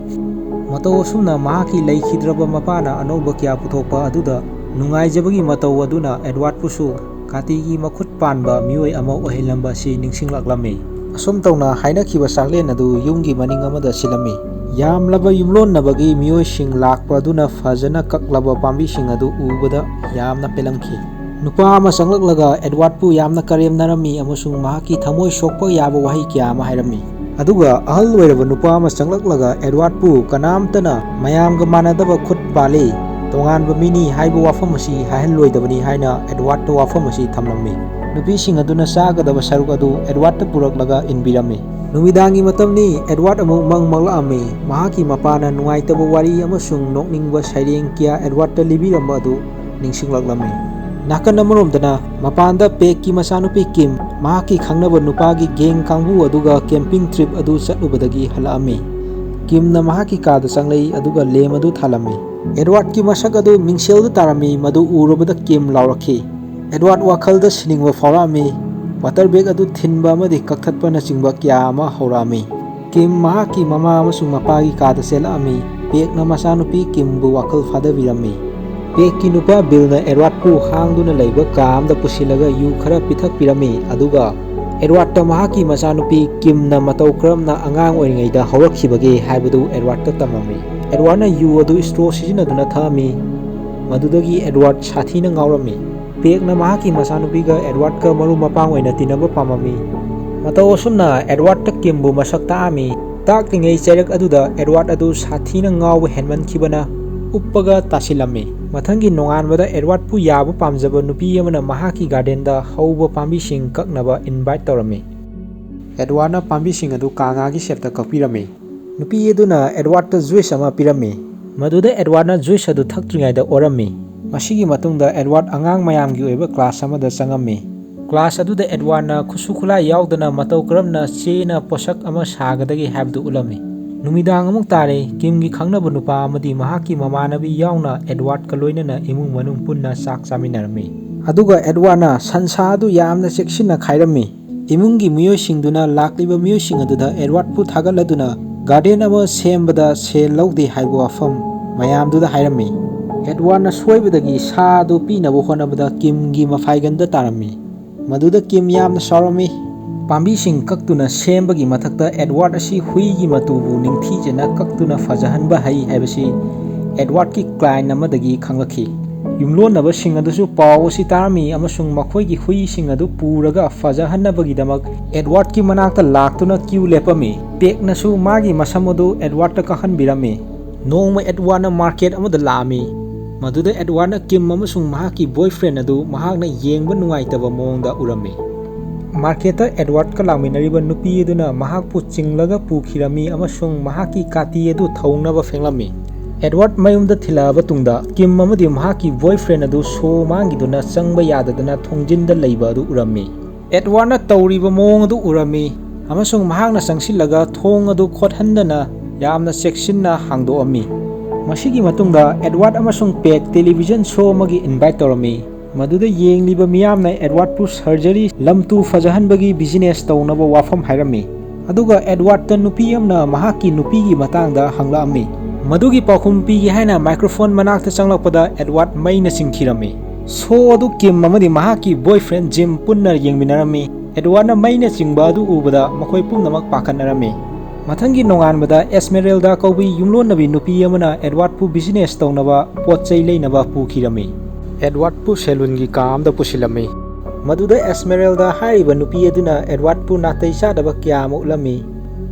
ꯃꯇꯧ ꯑꯁꯨꯝꯅ ꯃꯍꯥꯛꯀꯤ ꯂꯩꯈꯤꯗ꯭ꯔꯕ ꯃꯄꯥꯅ ꯑꯅꯧꯕ ꯀꯌꯥ ꯄꯨꯊꯣꯛꯄ ꯑꯗꯨꯗ ꯅꯨꯡꯉꯥꯏꯖꯕꯒꯤ ꯃꯇꯧ ꯑꯗꯨꯅ ꯑꯦꯗꯋꯥꯔꯗꯄꯨꯁꯨ ꯀꯥꯇꯤꯒꯤ ꯃꯈꯨꯠ ꯄꯥꯟꯕ ꯃꯤꯑꯣꯏ ꯑꯃ ꯑꯣꯏꯍꯜꯂꯝꯕ ꯑꯁꯤ ꯅꯤꯡꯁꯤꯡꯂꯛꯂꯝꯃꯤ꯫ ꯑꯁꯨꯝ ꯇꯧꯅ ꯍꯥꯏꯅꯈꯤꯕ ꯆꯥꯛꯂꯦꯟ ꯑꯗꯨ ꯌꯨꯝꯒꯤ ꯃꯅꯤꯡ ꯑꯃꯗ ꯁꯤꯜꯂꯝꯃꯤ꯫ ꯌꯥꯝꯂꯕ ꯌꯨꯝꯂꯣꯟꯅꯕꯒꯤ ꯃꯤꯑꯣꯏꯁꯤꯡ ꯂꯥꯛꯄ ꯑꯗꯨꯅ ꯐꯖꯅ ꯀꯛꯂꯕ ꯄꯥꯝꯕꯤꯁꯤꯡ ꯑꯗꯨ ꯎꯕꯗ ꯌꯥꯝꯅ ꯄꯦꯜꯂꯝꯈꯤ꯫ ꯅꯨꯄꯥ ꯑꯃ ꯆꯪꯂꯛꯂꯒ ꯑꯦꯗꯋꯥꯔꯗꯄꯨ ꯌꯥꯝꯅ ꯀꯔꯦꯝꯅꯔꯝꯃꯤ ꯑꯃꯁꯨꯡ ꯃꯍꯥꯛꯀꯤ ꯊꯃꯣꯏ ꯁꯣꯛꯄ ꯌꯥꯕ ꯋꯥꯍꯩ ꯀꯌꯥ ꯑꯃ ꯍꯥꯏꯔꯝꯃꯤ꯫ ꯑꯗꯨꯒ ꯑꯍꯜ ꯑꯣꯏꯔꯕ ꯅꯨꯄꯥ ꯑꯃ ꯆꯪꯂꯛꯂꯒ ꯑꯦꯗꯋꯥꯔꯗꯄꯨ ꯀꯅꯥꯝꯇꯅ ꯃꯌꯥꯝꯒ ꯃꯥꯟꯅꯗꯕ ꯈꯨꯠ ꯄꯥꯜꯂꯤ, ꯇꯣꯉꯥꯟꯕ ꯃꯤꯅꯤ ꯍꯥꯏꯕ ꯋꯥꯐꯝ ꯑꯁꯤ ꯍꯥꯏꯍꯜꯂꯣꯏꯗꯕꯅꯤ ꯍꯥꯏꯅ ꯑꯦꯗꯋꯥꯔꯗꯇ ꯋꯥꯐꯝ ꯑꯁꯤ ꯊꯝꯂꯝꯃꯤ꯫ ꯅꯨꯄꯤꯁꯤꯡ ꯑꯗꯨꯅ ꯆꯥꯒꯗꯕ ꯁꯔꯨꯛ ꯑꯗꯨ ꯑꯦꯗꯋꯥꯔꯗꯇ ꯄꯨꯔꯛꯂꯒ ꯏꯟꯕꯤꯔꯝꯃꯤ꯫ ꯅꯨꯃꯤꯗꯥꯡꯒꯤ ꯃꯇꯝꯅꯤ꯫ ꯑꯦꯗꯋꯥꯔꯗ ꯑꯃꯨꯛ ꯃꯪ ꯃꯪꯂꯛꯑꯝꯃꯤ꯫ ꯃꯍꯥꯛꯀꯤ ꯃꯄꯥꯅ ꯅꯨꯡꯉꯥꯏꯇꯕ ꯋꯥꯔꯤ ꯑꯃꯁꯨꯡ ꯅꯣꯛꯅꯤꯡꯕ ꯁꯩꯔꯦꯡ ꯀꯌꯥ ꯑꯦꯗꯋꯥꯔꯗꯇ ꯂꯤꯕꯤꯔꯝꯕ ꯑꯗꯨ ꯅꯤꯡꯁꯤꯡꯂꯛꯂꯝꯃꯤ꯫ ꯅꯥꯀꯟ ꯑꯃꯔꯣꯝꯗꯅ ꯃꯄꯥꯟꯗ ꯄꯦꯛꯀꯤ ꯃꯆꯥꯅꯨꯄꯤ ꯀꯤꯝ ꯃꯍꯥꯛꯀꯤ ꯈꯪꯅꯕ ꯅꯨꯄꯥꯒꯤ ꯒꯦꯡ ꯀꯥꯡꯕꯨ ꯑꯗꯨꯒ ꯀꯦꯝꯄꯤꯡ ꯇ꯭ꯔꯤꯞ ꯑꯗꯨ ꯆꯠꯂꯨꯕꯗꯒꯤ ꯍꯜꯂꯛꯑꯝꯃꯤ꯫ ꯀꯤꯝꯅ ꯃꯍꯥꯛꯀꯤ ꯀꯥꯗ ꯆꯪꯂꯛꯏ ꯑꯗꯨꯒ ꯂꯦꯝ ꯑꯗꯨ ꯊꯥꯜꯂꯝꯃꯤ꯫ ꯑꯦꯗꯋꯥꯔꯗꯀꯤ ꯃꯁꯛ ꯑꯗꯨ ꯃꯤꯡꯁꯦꯜꯗ ꯇꯥꯔꯝꯃꯤ, ꯃꯗꯨ ꯎꯔꯨꯕꯗ ꯀꯤꯝ ꯂꯥꯎꯔꯛꯈꯤ꯫ ꯑꯦꯗꯋꯥꯔꯗ ꯋꯥꯈꯜꯗ ꯁꯤꯅꯤꯡꯕ ꯐꯥꯎꯔꯛꯑꯝꯃꯤ꯫ ꯋꯥꯇꯔ ꯕꯦꯒ ꯑꯗꯨ ꯊꯤꯟꯕ ꯑꯃꯗꯤ ꯀꯛꯊꯠꯄꯅꯆꯤꯡꯕ ꯀꯌꯥ ꯑꯃ ꯍꯧꯔꯛꯑꯝꯃꯤ꯫ ꯀꯤꯝ ꯃꯍꯥꯛꯀꯤ ꯃꯃꯥ ꯑꯃꯁꯨꯡ ꯃꯄꯥꯒꯤ ꯀꯥꯗ ꯆꯦꯜꯂꯛꯑꯝꯃꯤ꯫ ꯄꯦꯛꯅ ꯃꯆꯥꯅꯨꯄꯤ ꯀꯤꯝꯕꯨ ꯋꯥꯈꯜ ꯐꯥꯗꯕꯤꯔꯝꯃꯤ꯫ ꯄꯦꯛꯀꯤ ꯅꯨꯄꯥ ꯕꯤꯜꯅ ꯑꯦꯗꯋꯥꯔꯗꯄꯨ ꯍꯥꯡꯗꯨꯅ ꯂꯩꯕ ꯀꯥ ꯑꯃꯗ ꯄꯨꯁꯤꯜꯂꯒ ꯌꯨ ꯈꯔ ꯄꯤꯊꯛꯄꯤꯔꯝꯃꯤ, ꯑꯗꯨꯒ ꯑꯦꯗꯋꯥꯔꯗꯇ ꯃꯍꯥꯛꯀꯤ ꯃꯆꯥꯅꯨꯄꯤ ꯀꯤꯝꯅ ꯃꯇꯧ ꯀꯔꯝꯅ ꯑꯉꯥꯡ ꯑꯣꯏꯔꯤꯉꯩꯗ ꯍꯧꯔꯛꯈꯤꯕꯒꯦ ꯍꯥꯏꯕꯗꯨ ꯑꯦꯗꯋꯥꯔꯗꯇ ꯇꯝꯂꯝꯃꯤ꯫ ꯑꯦꯗꯋꯥꯔꯗꯅ ꯌꯨ ꯑꯗꯨ ꯁ꯭ꯇ꯭ꯔꯣ ꯁꯤꯖꯤꯟꯅꯗꯨꯅ ꯊꯛꯑꯝꯃꯤ꯫ ꯃꯗꯨꯗꯒꯤ ꯑꯦꯗꯋꯥꯔꯗ ꯁꯥꯊꯤꯅ ꯉꯥꯎꯔꯝꯃꯤ꯫ ꯄꯦꯛꯅ ꯃꯍꯥꯛꯀꯤ ꯃꯆꯥꯅꯨꯄꯤꯒ ꯑꯦꯗꯋꯥꯔꯗꯀ ꯃꯔꯨꯞ ꯃꯄꯥꯡ ꯑꯣꯏꯅ ꯇꯤꯟꯅꯕ ꯄꯥꯝꯃꯝꯃꯤ꯫ ꯃꯇꯧ ꯑꯁꯨꯝꯅ ꯑꯦꯗꯋꯥꯔꯗꯇ ꯀꯤꯝꯕꯨ ꯃꯁꯛ ꯇꯥꯛꯑꯝꯃꯤ꯫ ꯇꯥꯛꯂꯤꯉꯩ ꯆꯩꯔꯛ ꯑꯗꯨꯗ ꯑꯦꯗꯋꯥꯔꯗ ꯑꯗꯨ ꯁꯥꯊꯤꯅ ꯉꯥꯎꯕ ꯍꯦꯟꯃꯟꯈꯤꯕꯅ ꯎꯞꯄꯒ ꯇꯥꯁꯤꯜꯂꯝꯃꯤ꯫ ꯃꯊꯪꯒꯤ ꯅꯣꯡꯉꯥꯟꯕꯗ ꯑꯦꯗꯋꯥꯔꯗꯄꯨ ꯌꯥꯕ ꯄꯥꯝꯖꯕ ꯅꯨꯄꯤ ꯑꯃꯅ ꯃꯍꯥꯛꯀꯤ ꯒꯥꯔꯗꯦꯟꯗ ꯍꯧꯕ ꯄꯥꯝꯕꯤꯁꯤꯡ ꯀꯛꯅꯕ ꯏꯟꯚꯥꯏꯠ ꯇꯧꯔꯝꯃꯤ꯫ ꯑꯦꯗꯋꯥꯔꯗꯅ ꯄꯥꯝꯕꯤꯁꯤꯡ ꯑꯗꯨ ꯀꯥꯉꯥꯒꯤ ꯁꯦꯞꯇ ꯀꯛꯄꯤꯔꯝꯃꯤ꯫ ꯅꯨꯄꯤ ꯑꯗꯨꯅ ꯑꯦꯗꯋꯥꯔꯗꯇ ꯖꯨꯏꯁ ꯑꯃ ꯄꯤꯔꯝꯃꯤ꯫ ꯃꯗꯨꯗ ꯑꯦꯗꯋꯥꯔꯗꯅ ꯖꯨꯏꯁ ꯑꯗꯨ ꯊꯛꯇ꯭ꯔꯤꯉꯩꯗ ꯑꯣꯔꯝꯃꯤ꯫ ꯃꯁꯤꯒꯤ ꯃꯇꯨꯡꯗ ꯑꯦꯗꯋꯥꯔꯗ ꯑꯉꯥꯡ ꯃꯌꯥꯝꯒꯤ ꯑꯣꯏꯕ ꯀ꯭ꯂꯥꯁ ꯑꯃꯗ ꯆꯪꯉꯝꯃꯤ꯫ ꯀ꯭ꯂꯥꯁ ꯑꯗꯨꯗ ꯑꯦꯗꯋꯥꯔꯗꯅ ꯈꯨꯠꯁꯨ ꯈꯨꯠꯂꯥꯏ ꯌꯥꯎꯗꯅ ꯃꯇꯧ ꯀꯔꯝꯅ ꯆꯦꯅ ꯄꯣꯠꯁꯛ ꯑꯃ ꯁꯥꯒꯗꯒꯦ ꯍꯥꯏꯕꯗꯨ ꯎꯠꯂꯝꯃꯤ꯫ ꯅꯨꯃꯤꯗꯥꯡ ꯑꯃꯨꯛ ꯇꯥꯔꯦ꯫ ꯀꯤꯝꯒꯤ ꯈꯪꯅꯕ ꯅꯨꯄꯥ ꯑꯃꯗꯤ ꯃꯍꯥꯛꯀꯤ ꯃꯃꯥꯟꯅꯕꯤ ꯌꯥꯎꯅ ꯑꯦꯗꯋꯥꯔꯗꯀ ꯂꯣꯏꯅꯅ ꯏꯃꯨꯡ ꯃꯅꯨꯡ ꯄꯨꯟꯅ ꯆꯥꯛ ꯆꯥꯃꯤꯟꯅꯔꯝꯃꯤ꯫ ꯑꯗꯨꯒ ꯑꯦꯗꯋꯥꯔꯗꯅ ꯁꯟꯁꯥ ꯑꯗꯨ ꯌꯥꯝꯅ ꯆꯦꯛꯁꯤꯟꯅ ꯈꯥꯏꯔꯝꯃꯤ꯫ ꯏꯃꯨꯡꯒꯤ ꯃꯤꯑꯣꯏꯁꯤꯡꯗꯨꯅ ꯂꯥꯛꯂꯤꯕ ꯃꯤꯑꯣꯏꯁꯤꯡ ꯑꯗꯨꯗ ꯑꯦꯗꯋꯥꯔꯗꯄꯨ ꯊꯥꯒꯠꯂꯗꯨꯅ ꯒꯥꯔꯗꯦꯟ ꯑꯃ ꯁꯦꯝꯕꯗ ꯁꯦꯜ ꯂꯧꯗꯦ ꯍꯥꯏꯕ ꯋꯥꯐꯝ ꯃꯌꯥꯝꯗꯨꯗ ꯍꯥꯏꯔꯝꯃꯤ꯫ ꯑꯦꯗꯋꯥꯔꯗꯅ ꯁꯣꯏꯕꯗꯒꯤ ꯁꯥ ꯑꯗꯨ ꯄꯤꯅꯕ ꯍꯣꯠꯅꯕꯗ ꯀꯤꯝꯒꯤ ꯃꯐꯥꯏꯒꯟꯗ ꯇꯥꯔꯝꯃꯤ꯫ ꯃꯗꯨꯗ ꯀꯤꯝ ꯌꯥꯝꯅ ꯁꯥꯎꯔꯝꯃꯤ꯫ ꯄꯥꯝꯕꯤꯁꯤꯡ ꯀꯛꯇꯨꯅ ꯁꯦꯝꯕꯒꯤ ꯃꯊꯛꯇ ꯑꯦꯗꯋꯥꯔꯗ ꯑꯁꯤ ꯍꯨꯏꯒꯤ ꯃꯇꯨꯕꯨ ꯅꯤꯡꯊꯤꯖꯅ ꯀꯛꯇꯨꯅ ꯐꯖꯍꯟꯕ ꯍꯩ ꯍꯥꯏꯕꯁꯤ ꯑꯦꯗꯋꯥꯔꯗꯀꯤ ꯀ꯭ꯂꯥꯏꯟ ꯑꯃꯗꯒꯤ ꯈꯪꯂꯛꯈꯤ꯫ ꯌꯨꯝꯂꯣꯟꯅꯕꯁꯤꯡ ꯑꯗꯨꯁꯨ ꯄꯥꯎ ꯑꯁꯤ ꯇꯥꯔꯝꯃꯤ ꯑꯃꯁꯨꯡ ꯃꯈꯣꯏꯒꯤ ꯍꯨꯏꯁꯤꯡ ꯑꯗꯨ ꯄꯨꯔꯒ ꯐꯖꯍꯟꯅꯕꯒꯤꯗꯃꯛ ꯑꯦꯗꯋꯥꯔꯗꯀꯤ ꯃꯅꯥꯛꯇ ꯂꯥꯛꯇꯨꯅ ꯀ꯭ꯌꯨ ꯂꯦꯞꯄꯝꯃꯤ꯫ ꯄꯦꯛꯅꯁꯨ ꯃꯥꯒꯤ ꯃꯁꯝ ꯑꯗꯨ ꯑꯦꯗꯋꯥꯔꯗꯇ ꯀꯛꯍꯟꯕꯤꯔꯝꯃꯤ꯫ ꯅꯣꯡꯃ ꯑꯦꯗꯋꯥꯔꯗꯅ ꯃꯥꯔꯀꯦꯠ ꯑꯃꯗ ꯂꯥꯛꯑꯝꯃꯤ꯫ ꯃꯗꯨꯗ ꯑꯦꯗꯋꯥꯔꯗꯅ ꯀꯤꯝ ꯑꯃꯁꯨꯡ ꯃꯍꯥꯛꯀꯤ ꯕꯣꯏꯐ꯭ꯔꯦꯟ ꯑꯗꯨ ꯃꯍꯥꯛꯅ ꯌꯦꯡꯕ ꯅꯨꯡꯉꯥꯏꯇꯕ ꯃꯑꯣꯡꯗ ꯎꯔꯝꯃꯤ꯫ ꯃꯥꯔꯀꯦꯠꯇ ꯑꯦꯗꯋꯥꯔꯗꯀ ꯂꯥꯛꯃꯤꯟꯅꯔꯤꯕ ꯅꯨꯄꯤ ꯑꯗꯨꯅ ꯃꯍꯥꯛꯄꯨ ꯆꯤꯡꯂꯒ ꯄꯨꯈꯤꯔꯝꯃꯤ ꯑꯃꯁꯨꯡ ꯃꯍꯥꯛꯀꯤ ꯀꯥꯇꯤ ꯑꯗꯨ ꯊꯧꯅꯕ ꯐꯦꯡꯂꯝꯃꯤ꯫ ꯑꯦꯗꯋꯥꯔꯗ ꯃꯌꯨꯝꯗ ꯊꯤꯜꯂꯛꯑꯕ ꯇꯨꯡꯗ, ꯀꯤꯝ ꯑꯃꯗꯤ ꯃꯍꯥꯛꯀꯤ ꯕꯣꯏꯐ꯭ꯔꯦꯟ ꯑꯗꯨ ꯁꯣ ꯃꯥꯡꯈꯤꯗꯨꯅ ꯆꯪꯕ ꯌꯥꯗꯗꯅ ꯊꯣꯡꯖꯤꯟꯗ ꯂꯩꯕ ꯑꯗꯨ ꯎꯔꯝꯃꯤ꯫ ꯑꯦꯗꯋꯥꯔꯗꯅ ꯇꯧꯔꯤꯕ ꯃꯑꯣꯡ ꯑꯗꯨ ꯎꯔꯝꯃꯤ ꯑꯃꯁꯨꯡ ꯃꯍꯥꯛꯅ ꯆꯪꯁꯤꯜꯂꯒ ꯊꯣꯡ ꯑꯗꯨ ꯈꯣꯠꯍꯟꯗꯅ ꯌꯥꯝꯅ ꯆꯦꯛꯁꯤꯟꯅ ꯍꯥꯡꯗꯣꯛꯑꯝꯃꯤ꯫ ꯃꯁꯤꯒꯤ ꯃꯇꯨꯡꯗ ꯑꯦꯗꯋꯥꯔꯗ ꯑꯃꯁꯨꯡ ꯄꯦꯛ ꯇꯦꯂꯤꯚꯤꯖꯟ ꯁꯣ ꯑꯃꯒꯤ ꯏꯟꯚꯥꯏꯠ ꯇꯧꯔꯝꯃꯤ꯫ ꯃꯗꯨꯗ ꯌꯦꯡꯂꯤꯕ ꯃꯤꯌꯥꯝꯅ ꯑꯦꯗꯋꯥꯔꯗꯄꯨ ꯁꯔꯖꯔꯤ, ꯂꯝꯇꯨ ꯐꯖꯍꯟꯕꯒꯤ ꯕꯤꯖꯤꯅꯦꯁ ꯇꯧꯅꯕ ꯋꯥꯐꯝ ꯍꯥꯏꯔꯝꯃꯤ꯫ ꯑꯗꯨꯒ ꯑꯦꯗꯋꯥꯔꯗꯇ ꯅꯨꯄꯤ ꯑꯃꯅ ꯃꯍꯥꯛꯀꯤ ꯅꯨꯄꯤꯒꯤ ꯃꯇꯥꯡꯗ ꯍꯪꯂꯛꯑꯝꯃꯤ꯫ ꯃꯗꯨꯒꯤ ꯄꯥꯎꯈꯨꯝ ꯄꯤꯒꯦ ꯍꯥꯏꯅ ꯃꯥꯏꯀ꯭ꯔꯣꯐꯣꯟ ꯃꯅꯥꯛꯇ ꯆꯪꯂꯛꯄꯗ ꯑꯦꯗꯋꯥꯔꯗ ꯃꯩꯅ ꯆꯤꯡꯈꯤꯔꯝꯃꯤ꯫ ꯁꯣ ꯑꯗꯨ ꯀꯤꯝ ꯑꯃꯗꯤ ꯃꯍꯥꯛꯀꯤ ꯕꯣꯏꯐ꯭ꯔꯦꯟ ꯖꯤꯝ ꯄꯨꯟꯅ ꯌꯦꯡꯃꯤꯟꯅꯔꯝꯃꯤ꯫ ꯑꯦꯗꯋꯥꯔꯗꯅ ꯃꯩꯅ ꯆꯤꯡꯕ ꯑꯗꯨ ꯎꯕꯗ ꯃꯈꯣꯏ ꯄꯨꯝꯅꯃꯛ ꯄꯥꯈꯠꯅꯔꯝꯃꯤ꯫ ꯃꯊꯪꯒꯤ ꯅꯣꯡꯉꯥꯟꯕꯗ ꯑꯦꯁꯃꯦꯔꯦꯜꯗꯥ ꯀꯧꯕꯤ ꯌꯨꯝꯂꯣꯟꯅꯕꯤ ꯅꯨꯄꯤ ꯑꯃꯅ ꯑꯦꯗꯋꯥꯔꯗꯄꯨ ꯕꯤꯖꯤꯅꯦꯁ ꯇꯧꯅꯕ ꯄꯣꯠ ꯆꯩ ꯂꯩꯅꯕ ꯄꯨꯈꯤꯔꯝꯃꯤ꯫ ꯑꯦꯗꯋꯥꯔꯗꯄꯨ ꯁꯦꯂꯨꯟꯒꯤ ꯀꯥ ꯑꯃꯗ ꯄꯨꯁꯤꯜꯂꯝꯃꯤ꯫ ꯃꯗꯨꯗ ꯑꯦꯁꯃꯦꯔꯦꯜꯗꯥ ꯍꯥꯏꯔꯤꯕ ꯅꯨꯄꯤ ꯑꯗꯨꯅ ꯑꯦꯗꯋꯥꯔꯗꯄꯨ ꯅꯥꯇꯩ ꯆꯥꯗꯕ ꯀꯌꯥ ꯑꯃ ꯎꯠꯂꯝꯃꯤ꯫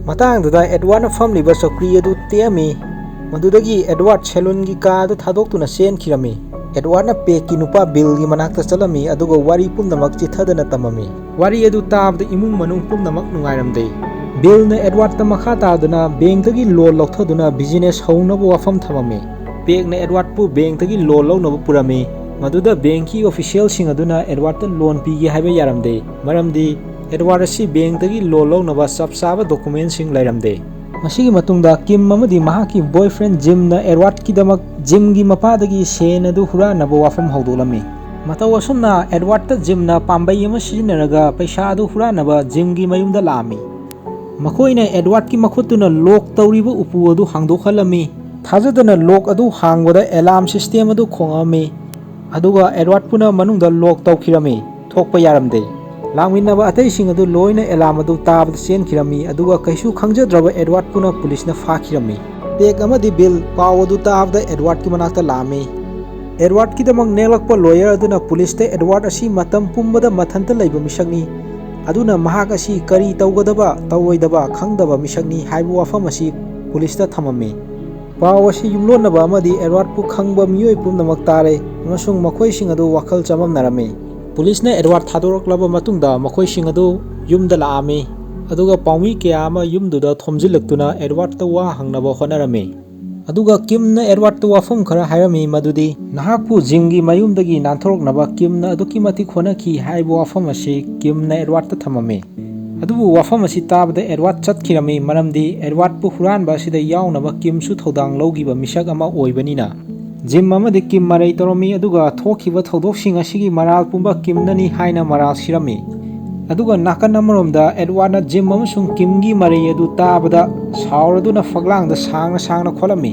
ꯃꯇꯥꯡꯗꯨꯗ ꯑꯦꯗꯋꯥꯔꯗꯅ ꯐꯝꯂꯤꯕ ꯆꯧꯀ꯭ꯔꯤ ꯑꯗꯨ ꯇꯦꯛꯑꯝꯃꯤ꯫ ꯃꯗꯨꯗꯒꯤ ꯑꯦꯗꯋꯥꯔꯗ ꯁꯦꯂꯨꯟꯒꯤ ꯀꯥ ꯑꯗꯨ ꯊꯥꯗꯣꯛꯇꯨꯅ ꯆꯦꯟꯈꯤꯔꯝꯃꯤ꯫ ꯑꯦꯗꯋꯥꯔꯗꯅ ꯄꯦꯛꯀꯤ ꯅꯨꯄꯥ ꯕꯤꯜꯒꯤ ꯃꯅꯥꯛꯇ ꯆꯠꯂꯝꯃꯤ, ꯑꯗꯨꯒ ꯋꯥꯔꯤ ꯄꯨꯝꯅꯃꯛ ꯆꯤꯊꯗꯅ ꯇꯝꯃꯝꯃꯤ꯫ ꯋꯥꯔꯤ ꯑꯗꯨ ꯇꯥꯕꯗ ꯏꯃꯨꯡ ꯃꯅꯨꯡ ꯄꯨꯝꯅꯃꯛ ꯅꯨꯡꯉꯥꯏꯔꯝꯗꯦ꯫ ꯕꯤꯜꯅ ꯑꯦꯗꯋꯥꯔꯗꯇ ꯃꯈꯥ ꯇꯥꯗꯨꯅ ꯕꯦꯡꯛꯇꯒꯤ ꯂꯣꯟ ꯂꯧꯊꯗꯨꯅ ꯕꯤꯖꯤꯅꯦꯁ ꯍꯧꯅꯕ ꯋꯥꯐꯝ ꯊꯝꯃꯝꯃꯤ꯫ ꯄꯦꯛꯅ ꯑꯦꯗꯋꯥꯔꯗꯄꯨ ꯕꯦꯡꯛꯇꯒꯤ ꯂꯣꯟ ꯂꯧꯅꯕ ꯄꯨꯔꯝꯃꯤ꯫ ꯃꯗꯨꯗ ꯕꯦꯡꯛꯀꯤ ꯑꯣꯐꯤꯁꯤꯌꯦꯜꯁꯤꯡ ꯑꯗꯨꯅ ꯑꯦꯗꯋꯥꯔꯗꯇ ꯂꯣꯟ ꯄꯤꯒꯦ ꯍꯥꯏꯕ ꯌꯥꯔꯝꯗꯦ, ꯃꯔꯝꯗꯤ ꯑꯦꯗꯋꯥꯔꯗ ꯑꯁꯤ ꯕꯦꯡꯛꯇꯒꯤ ꯂꯣꯟ ꯂꯧꯅꯕ ꯆꯞ ꯆꯥꯕ ꯗꯣꯀꯨꯃꯦꯟꯁꯤꯡ ꯂꯩꯔꯝꯗꯦ꯫ ꯃꯁꯤꯒꯤ ꯃꯇꯨꯡꯗ ꯀꯤꯝ ꯑꯃꯗꯤ ꯃꯍꯥꯛꯀꯤ ꯕꯣꯏꯐ꯭ꯔꯦꯟ ꯖꯤꯝꯅ ꯑꯦꯗꯋꯥꯔꯗꯀꯤꯗꯃꯛ ꯖꯤꯝꯒꯤ ꯃꯄꯥꯗꯒꯤ ꯁꯦꯟ ꯑꯗꯨ ꯍꯨꯔꯥꯟꯅꯕ ꯋꯥꯐꯝ ꯍꯧꯗꯣꯛꯂꯝꯃꯤ꯫ ꯃꯇꯧ ꯑꯁꯨꯝꯅ ꯑꯦꯗꯋꯥꯔꯗꯇ ꯖꯤꯝꯅ ꯄꯥꯝꯕꯩ ꯑꯃ ꯁꯤꯖꯤꯟꯅꯔꯒ ꯄꯩꯁꯥ ꯑꯗꯨ ꯍꯨꯔꯥꯟꯅꯕ ꯖꯤꯝꯒꯤ ꯃꯌꯨꯝꯗ ꯂꯥꯛꯑꯝꯃꯤ꯫ ꯃꯈꯣꯏꯅ ꯑꯦꯗꯋꯥꯔꯗꯀꯤ ꯃꯈꯨꯠꯇꯨꯅ ꯂꯣꯛ ꯇꯧꯔꯤꯕ ꯎꯄꯨ ꯑꯗꯨ ꯍꯥꯡꯗꯣꯛꯍꯜꯂꯝꯃꯤ꯫ ꯊꯥꯖꯗꯅ ꯂꯣꯛ ꯑꯗꯨ ꯍꯥꯡꯕꯗ ꯑꯦꯂꯥꯔꯝ ꯁꯤꯁꯇꯦꯝ ꯑꯗꯨ ꯈꯣꯡꯉꯛꯑꯝꯃꯤ, ꯑꯗꯨꯒ ꯑꯦꯗꯋꯥꯔꯗꯄꯨꯅ ꯃꯅꯨꯡꯗ ꯂꯣꯛ ꯇꯧꯈꯤꯔꯝꯃꯤ꯫ ꯊꯣꯛꯄ ꯌꯥꯔꯝꯗꯦ꯫ ꯂꯥꯛꯃꯤꯟꯅꯕ ꯑꯇꯩꯁꯤꯡ ꯑꯗꯨ ꯂꯣꯏꯅ ꯑꯦꯂꯥꯔꯝ ꯑꯗꯨ ꯇꯥꯕꯗ ꯆꯦꯟꯈꯤꯔꯝꯃꯤ, ꯑꯗꯨꯒ ꯀꯩꯁꯨ ꯈꯪꯖꯗ꯭ꯔꯕ ꯑꯦꯗꯋꯥꯔꯗꯄꯨꯅ ꯄꯨꯂꯤꯁꯅ ꯐꯥꯈꯤꯔꯝꯃꯤ꯫ ꯄꯦꯛ ꯑꯃꯗꯤ ꯕꯤꯜ ꯄꯥꯎ ꯑꯗꯨ ꯇꯥꯕꯗ ꯑꯦꯗꯋꯥꯔꯗꯀꯤ ꯃꯅꯥꯛꯇ ꯂꯥꯛꯑꯝꯃꯤ꯫ ꯑꯦꯗꯋꯥꯔꯗꯀꯤꯗꯃꯛ ꯅꯦꯛꯂꯛꯄ ꯂꯣꯌꯔ ꯑꯗꯨꯅ ꯄꯨꯂꯤꯁꯇ ꯑꯦꯗꯋꯥꯔꯗ ꯑꯁꯤ ꯃꯇꯝ ꯄꯨꯝꯕꯗ ꯃꯊꯟꯇ ꯂꯩꯕ ꯃꯤꯁꯛꯅꯤ, ꯑꯗꯨꯅ ꯃꯍꯥꯛ ꯑꯁꯤ ꯀꯔꯤ ꯇꯧꯒꯗꯕ ꯇꯧꯔꯣꯏꯗꯕ ꯈꯪꯗꯕ ꯃꯤꯁꯛꯅꯤ ꯍꯥꯏꯕ ꯋꯥꯐꯝ ꯑꯁꯤ ꯄꯨꯂꯤꯁꯇ ꯊꯝꯃꯝꯃꯤ꯫ ꯄꯥꯎ ꯑꯁꯤ ꯌꯨꯝꯂꯣꯟꯅꯕ ꯑꯃꯗꯤ ꯑꯦꯗꯋꯥꯔꯗꯄꯨ ꯈꯪꯕ ꯃꯤꯑꯣꯏ ꯄꯨꯝꯅꯃꯛ ꯇꯥꯔꯦ, ꯑꯃꯁꯨꯡ ꯃꯈꯣꯏꯁꯤꯡ ꯑꯗꯨ ꯋꯥꯈꯜ ꯆꯃꯝꯅꯔꯝꯃꯤ꯫ ꯄꯨꯂꯤꯁꯅ ꯑꯦꯗꯋꯥꯔꯗ ꯊꯥꯗꯣꯔꯛꯂꯕ ꯃꯇꯨꯡꯗ ꯃꯈꯣꯏꯁꯤꯡ ꯑꯗꯨ ꯌꯨꯝꯗ ꯂꯥꯛꯑꯝꯃꯤ, ꯑꯗꯨꯒ ꯄꯥꯎꯃꯤ ꯀꯌꯥ ꯑꯃ ꯌꯨꯝꯗꯨꯗ ꯊꯣꯝꯖꯤꯜꯂꯛꯇꯨꯅ ꯑꯦꯗꯋꯥꯔꯗꯇ ꯋꯥ ꯍꯪꯅꯕ ꯍꯣꯠꯅꯔꯝꯃꯤ꯫ ꯑꯗꯨꯒ ꯀꯤꯝꯅ ꯑꯦꯗꯋꯥꯔꯗꯇ ꯋꯥꯐꯝ ꯈꯔ ꯍꯥꯏꯔꯝꯃꯤ, ꯃꯗꯨꯗꯤ ꯅꯍꯥꯛꯄꯨ ꯖꯤꯝꯒꯤ ꯃꯌꯨꯝꯗꯒꯤ ꯅꯥꯟꯊꯣꯔꯛꯅꯕ ꯀꯤꯝꯅ ꯑꯗꯨꯛꯀꯤ ꯃꯇꯤꯛ ꯍꯣꯠꯅꯈꯤ ꯍꯥꯏꯕ ꯋꯥꯐꯝ ꯑꯁꯤ ꯀꯤꯝꯅ ꯑꯦꯗꯋꯥꯔꯗꯇ ꯊꯝꯃꯝꯃꯤ꯫ ꯑꯗꯨꯕꯨ ꯋꯥꯐꯝ ꯑꯁꯤ ꯇꯥꯕꯗ ꯑꯦꯗꯋꯥꯔꯗ ꯆꯠꯈꯤꯔꯝꯃꯤ, ꯃꯔꯝꯗꯤ ꯑꯦꯗꯋꯥꯔꯗꯄꯨ ꯍꯨꯔꯥꯟꯕ ꯑꯁꯤꯗ ꯌꯥꯎꯅꯕ ꯀꯤꯝꯁꯨ ꯊꯧꯗꯥꯡ ꯂꯧꯈꯤꯕ ꯃꯤꯁꯛ ꯑꯃ ꯑꯣꯏꯕꯅꯤꯅ꯫ ꯖꯤꯝ ꯑꯃꯗꯤ ꯀꯤꯝ ꯃꯔꯩ ꯇꯧꯔꯝꯃꯤ, ꯑꯗꯨꯒ ꯊꯣꯛꯈꯤꯕ ꯊꯧꯗꯣꯛꯁꯤꯡ ꯑꯁꯤꯒꯤ ꯃꯔꯥꯜ ꯄꯨꯝꯕ ꯀꯤꯝꯅꯅꯤ ꯍꯥꯏꯅ ꯃꯔꯥꯜ ꯁꯤꯔꯝꯃꯤ꯫ ꯑꯗꯨꯒ ꯅꯥꯀꯟ ꯑꯃꯔꯣꯝꯗ ꯑꯦꯗꯋꯥꯔꯗꯅ ꯖꯤꯝ ꯑꯃꯁꯨꯡ ꯀꯤꯝꯒꯤ ꯃꯔꯩ ꯑꯗꯨ ꯇꯥꯕꯗ ꯁꯥꯎꯔꯗꯨꯅ ꯐꯛꯂꯥꯡꯗ ꯁꯥꯡꯅ ꯁꯥꯡꯅ ꯈꯣꯠꯂꯝꯃꯤ꯫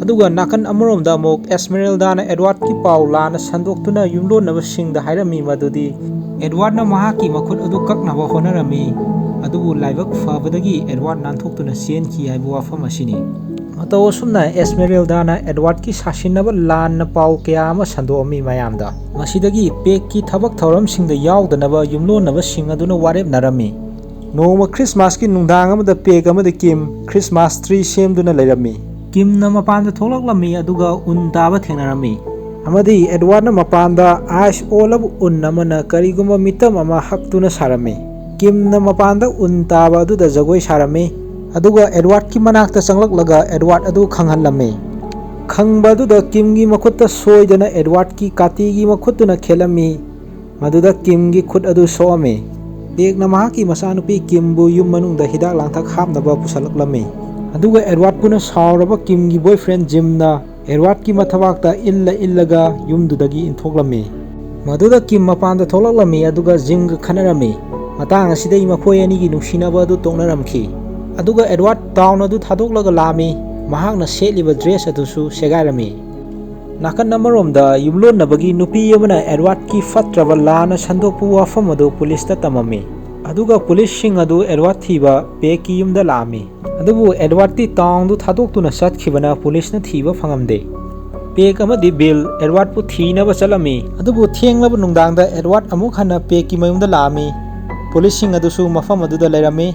ꯑꯗꯨꯒ ꯅꯥꯀꯟ ꯑꯃꯔꯣꯝꯗ ꯑꯃꯨꯛ ꯑꯦꯁꯃꯦꯔꯦꯜꯗꯥꯅ ꯑꯦꯗꯋꯥꯔꯗꯀꯤ ꯄꯥꯎ ꯂꯥꯟꯅ ꯁꯟꯗꯣꯛꯇꯨꯅ ꯌꯨꯝꯂꯣꯟꯅꯕꯁꯤꯡꯗ ꯍꯥꯏꯔꯝꯃꯤ, ꯃꯗꯨꯗꯤ ꯑꯦꯗꯋꯥꯔꯗꯅ ꯃꯍꯥꯛꯀꯤ ꯃꯈꯨꯠ ꯑꯗꯨ ꯀꯛꯅꯕ ꯍꯣꯠꯅꯔꯝꯃꯤ꯫ ꯑꯗꯨꯕꯨ ꯂꯥꯏꯕꯛ ꯐꯕꯗꯒꯤ ꯑꯦꯗꯋꯥꯔꯗ ꯅꯥꯟꯊꯣꯛꯇꯨꯅ ꯆꯦꯟꯈꯤ ꯍꯥꯏꯕ ꯋꯥꯐꯝ ꯑꯁꯤꯅꯤ꯫ ꯃꯇꯧ ꯑꯁꯨꯝꯅ ꯑꯦꯁꯃꯦꯔꯤꯜꯗꯥꯅ ꯑꯦꯗꯋꯥꯔꯗꯀꯤ ꯁꯥꯁꯤꯟꯅꯕ ꯂꯥꯟꯅ ꯄꯥꯎ ꯀꯌꯥ ꯑꯃ ꯁꯟꯗꯣꯛꯑꯝꯃꯤ ꯃꯌꯥꯝꯗ꯫ ꯃꯁꯤꯗꯒꯤ ꯄꯦꯒꯀꯤ ꯊꯕꯛ ꯊꯧꯔꯝꯁꯤꯡꯗ ꯌꯥꯎꯗꯅꯕ ꯌꯨꯝꯂꯣꯟꯅꯕꯁꯤꯡ ꯑꯗꯨꯅ ꯋꯥꯔꯦꯞꯅꯔꯝꯃꯤ꯫ ꯅꯣꯡꯃ ꯈ꯭ꯔꯤꯁꯃꯥꯁꯀꯤ ꯅꯨꯡꯗꯥꯡ ꯑꯃꯗ ꯄꯦꯒ ꯑꯃꯗꯤ ꯀꯤꯝ ꯈ꯭ꯔꯤꯁꯃꯥꯁ ꯇ꯭ꯔꯤ ꯁꯦꯝꯗꯨꯅ ꯂꯩꯔꯝꯃꯤ꯫ ꯀꯤꯝꯅ ꯃꯄꯥꯟꯗ ꯊꯣꯛꯂꯛꯂꯝꯃꯤ ꯑꯗꯨꯒ ꯎꯟ ꯇꯥꯕ ꯊꯦꯡꯅꯔꯝꯃꯤ꯫ ꯑꯃꯗꯤ ꯑꯦꯗꯋꯥꯔꯗꯅ ꯃꯄꯥꯟꯗ ꯑꯥꯏꯁ ꯑꯣꯜꯂꯕ ꯎꯟ ꯑꯃꯅ ꯀꯔꯤꯒꯨꯝꯕ ꯃꯤꯇꯝ ꯑꯃ ꯍꯛꯇꯨꯅ ꯁꯥꯔꯝꯃꯤ꯫ ꯀꯤꯝꯅ ꯃꯄꯥꯟꯗ ꯎꯟ ꯇꯥꯕ ꯑꯗꯨꯗ ꯖꯒꯣꯏ ꯁꯥꯔꯝꯃꯤ꯫ ꯑꯗꯨꯒ ꯑꯦꯗꯋꯥꯔꯗꯀꯤ ꯃꯅꯥꯛꯇ ꯆꯪꯂꯛꯂꯒ ꯑꯦꯗꯋꯥꯔꯗ ꯑꯗꯨ ꯈꯪꯍꯜꯂꯝꯃꯤ꯫ ꯈꯪꯕ ꯑꯗꯨꯗ ꯀꯤꯝꯒꯤ ꯃꯈꯨꯠꯇ ꯁꯣꯏꯗꯅ ꯑꯦꯗꯋꯥꯔꯗꯀꯤ ꯀꯥꯇꯤꯒꯤ ꯃꯈꯨꯠꯇꯨꯅ ꯈꯦꯠꯂꯝꯃꯤ꯫ ꯃꯗꯨꯗ ꯀꯤꯝꯒꯤ ꯈꯨꯠ ꯑꯗꯨ ꯁꯣꯛꯑꯝꯃꯤ꯫ ꯄꯦꯒꯅ ꯃꯍꯥꯛꯀꯤ ꯃꯆꯥꯅꯨꯄꯤ ꯀꯤꯝꯕꯨ ꯌꯨꯝ ꯃꯅꯨꯡꯗ ꯍꯤꯗꯥꯛ ꯂꯥꯡꯊꯛ ꯍꯥꯞꯅꯕ ꯄꯨꯁꯜꯂꯛꯂꯝꯃꯤ꯫ ꯑꯗꯨꯒ ꯑꯦꯗꯋꯥꯔꯗꯄꯨꯅ ꯁꯥꯎꯔꯕ ꯀꯤꯝꯒꯤ ꯕꯣꯏꯐ꯭ꯔꯦꯟ ꯖꯤꯝꯅ ꯑꯦꯗꯋꯥꯔꯗꯀꯤ ꯃꯊꯕꯥꯛꯇ ꯏꯜꯂ ꯏꯜꯂꯒ ꯌꯨꯝꯗꯨꯗꯒꯤ ꯏꯟꯊꯣꯛꯂꯝꯃꯤ꯫ ꯃꯗꯨꯗ ꯀꯤꯝ ꯃꯄꯥꯟꯗ ꯊꯣꯛꯂꯛꯂꯝꯃꯤ ꯑꯗꯨꯒ ꯖꯤꯝꯒ ꯈꯠꯅꯔꯝꯃꯤ꯫ ꯃꯇꯥꯡ ꯑꯁꯤꯗ ꯃꯈꯣꯏ ꯑꯅꯤꯒꯤ ꯅꯨꯡꯁꯤꯅꯕ ꯑꯗꯨ ꯇꯣꯛꯅꯔꯝꯈꯤ꯫ ꯑꯗꯨꯒ ꯑꯦꯗꯋꯥꯔꯗ ꯇꯥꯎꯟ ꯑꯗꯨ ꯊꯥꯗꯣꯛꯂꯒ ꯂꯥꯛꯑꯝꯃꯤ꯫ ꯃꯍꯥꯛꯅ ꯁꯦꯠꯂꯤꯕ ꯗ꯭ꯔꯦꯁ ꯑꯗꯨꯁꯨ ꯁꯦꯒꯥꯏꯔꯝꯃꯤ꯫ ꯅꯥꯀꯟ ꯑꯃꯔꯣꯝꯗ ꯌꯨꯝꯂꯣꯟꯅꯕꯒꯤ ꯅꯨꯄꯤ ꯑꯃꯅ ꯑꯦꯗꯋꯥꯔꯗꯀꯤ ꯐꯠꯇ꯭ꯔꯕ ꯂꯥꯟꯅ ꯁꯟꯗꯣꯛꯄ ꯋꯥꯐꯝ ꯑꯗꯨ ꯄꯨꯂꯤꯁꯇ ꯇꯝꯃꯝꯃꯤ꯫ ꯑꯗꯨꯒ ꯄꯨꯂꯤꯁꯁꯤꯡ ꯑꯗꯨ ꯑꯦꯗꯋꯥꯔꯗ ꯊꯤꯕ ꯄꯦꯒꯀꯤ ꯌꯨꯝꯗ ꯂꯥꯛꯑꯝꯃꯤ꯫ ꯑꯗꯨꯕꯨ ꯑꯦꯗꯋꯥꯔꯗꯇꯤ ꯇꯥꯎꯟꯗꯨ ꯊꯥꯗꯣꯛꯇꯨꯅ ꯆꯠꯈꯤꯕꯅ ꯄꯨꯂꯤꯁꯅ ꯊꯤꯕ ꯐꯪꯉꯝꯗꯦ꯫ ꯄꯦꯒ ꯑꯃꯗꯤ ꯕꯤꯜ ꯑꯦꯗꯋꯥꯔꯗꯄꯨ ꯊꯤꯅꯕ ꯆꯠꯂꯝꯃꯤ꯫ ꯑꯗꯨꯕꯨ ꯊꯦꯡꯂꯕ ꯅꯨꯡꯗꯥꯡꯗ ꯑꯦꯗꯋꯥꯔꯗ ꯑꯃꯨꯛ ꯍꯟꯅ ꯄꯦꯒꯀꯤ ꯃꯌꯨꯝꯗ ꯂꯥꯛꯑꯝꯃꯤ꯫ ꯄꯨꯂꯤꯁꯁꯤꯡ ꯑꯗꯨꯁꯨ ꯃꯐꯝ ꯑꯗꯨꯗ ꯂꯩꯔꯝꯃꯤ꯫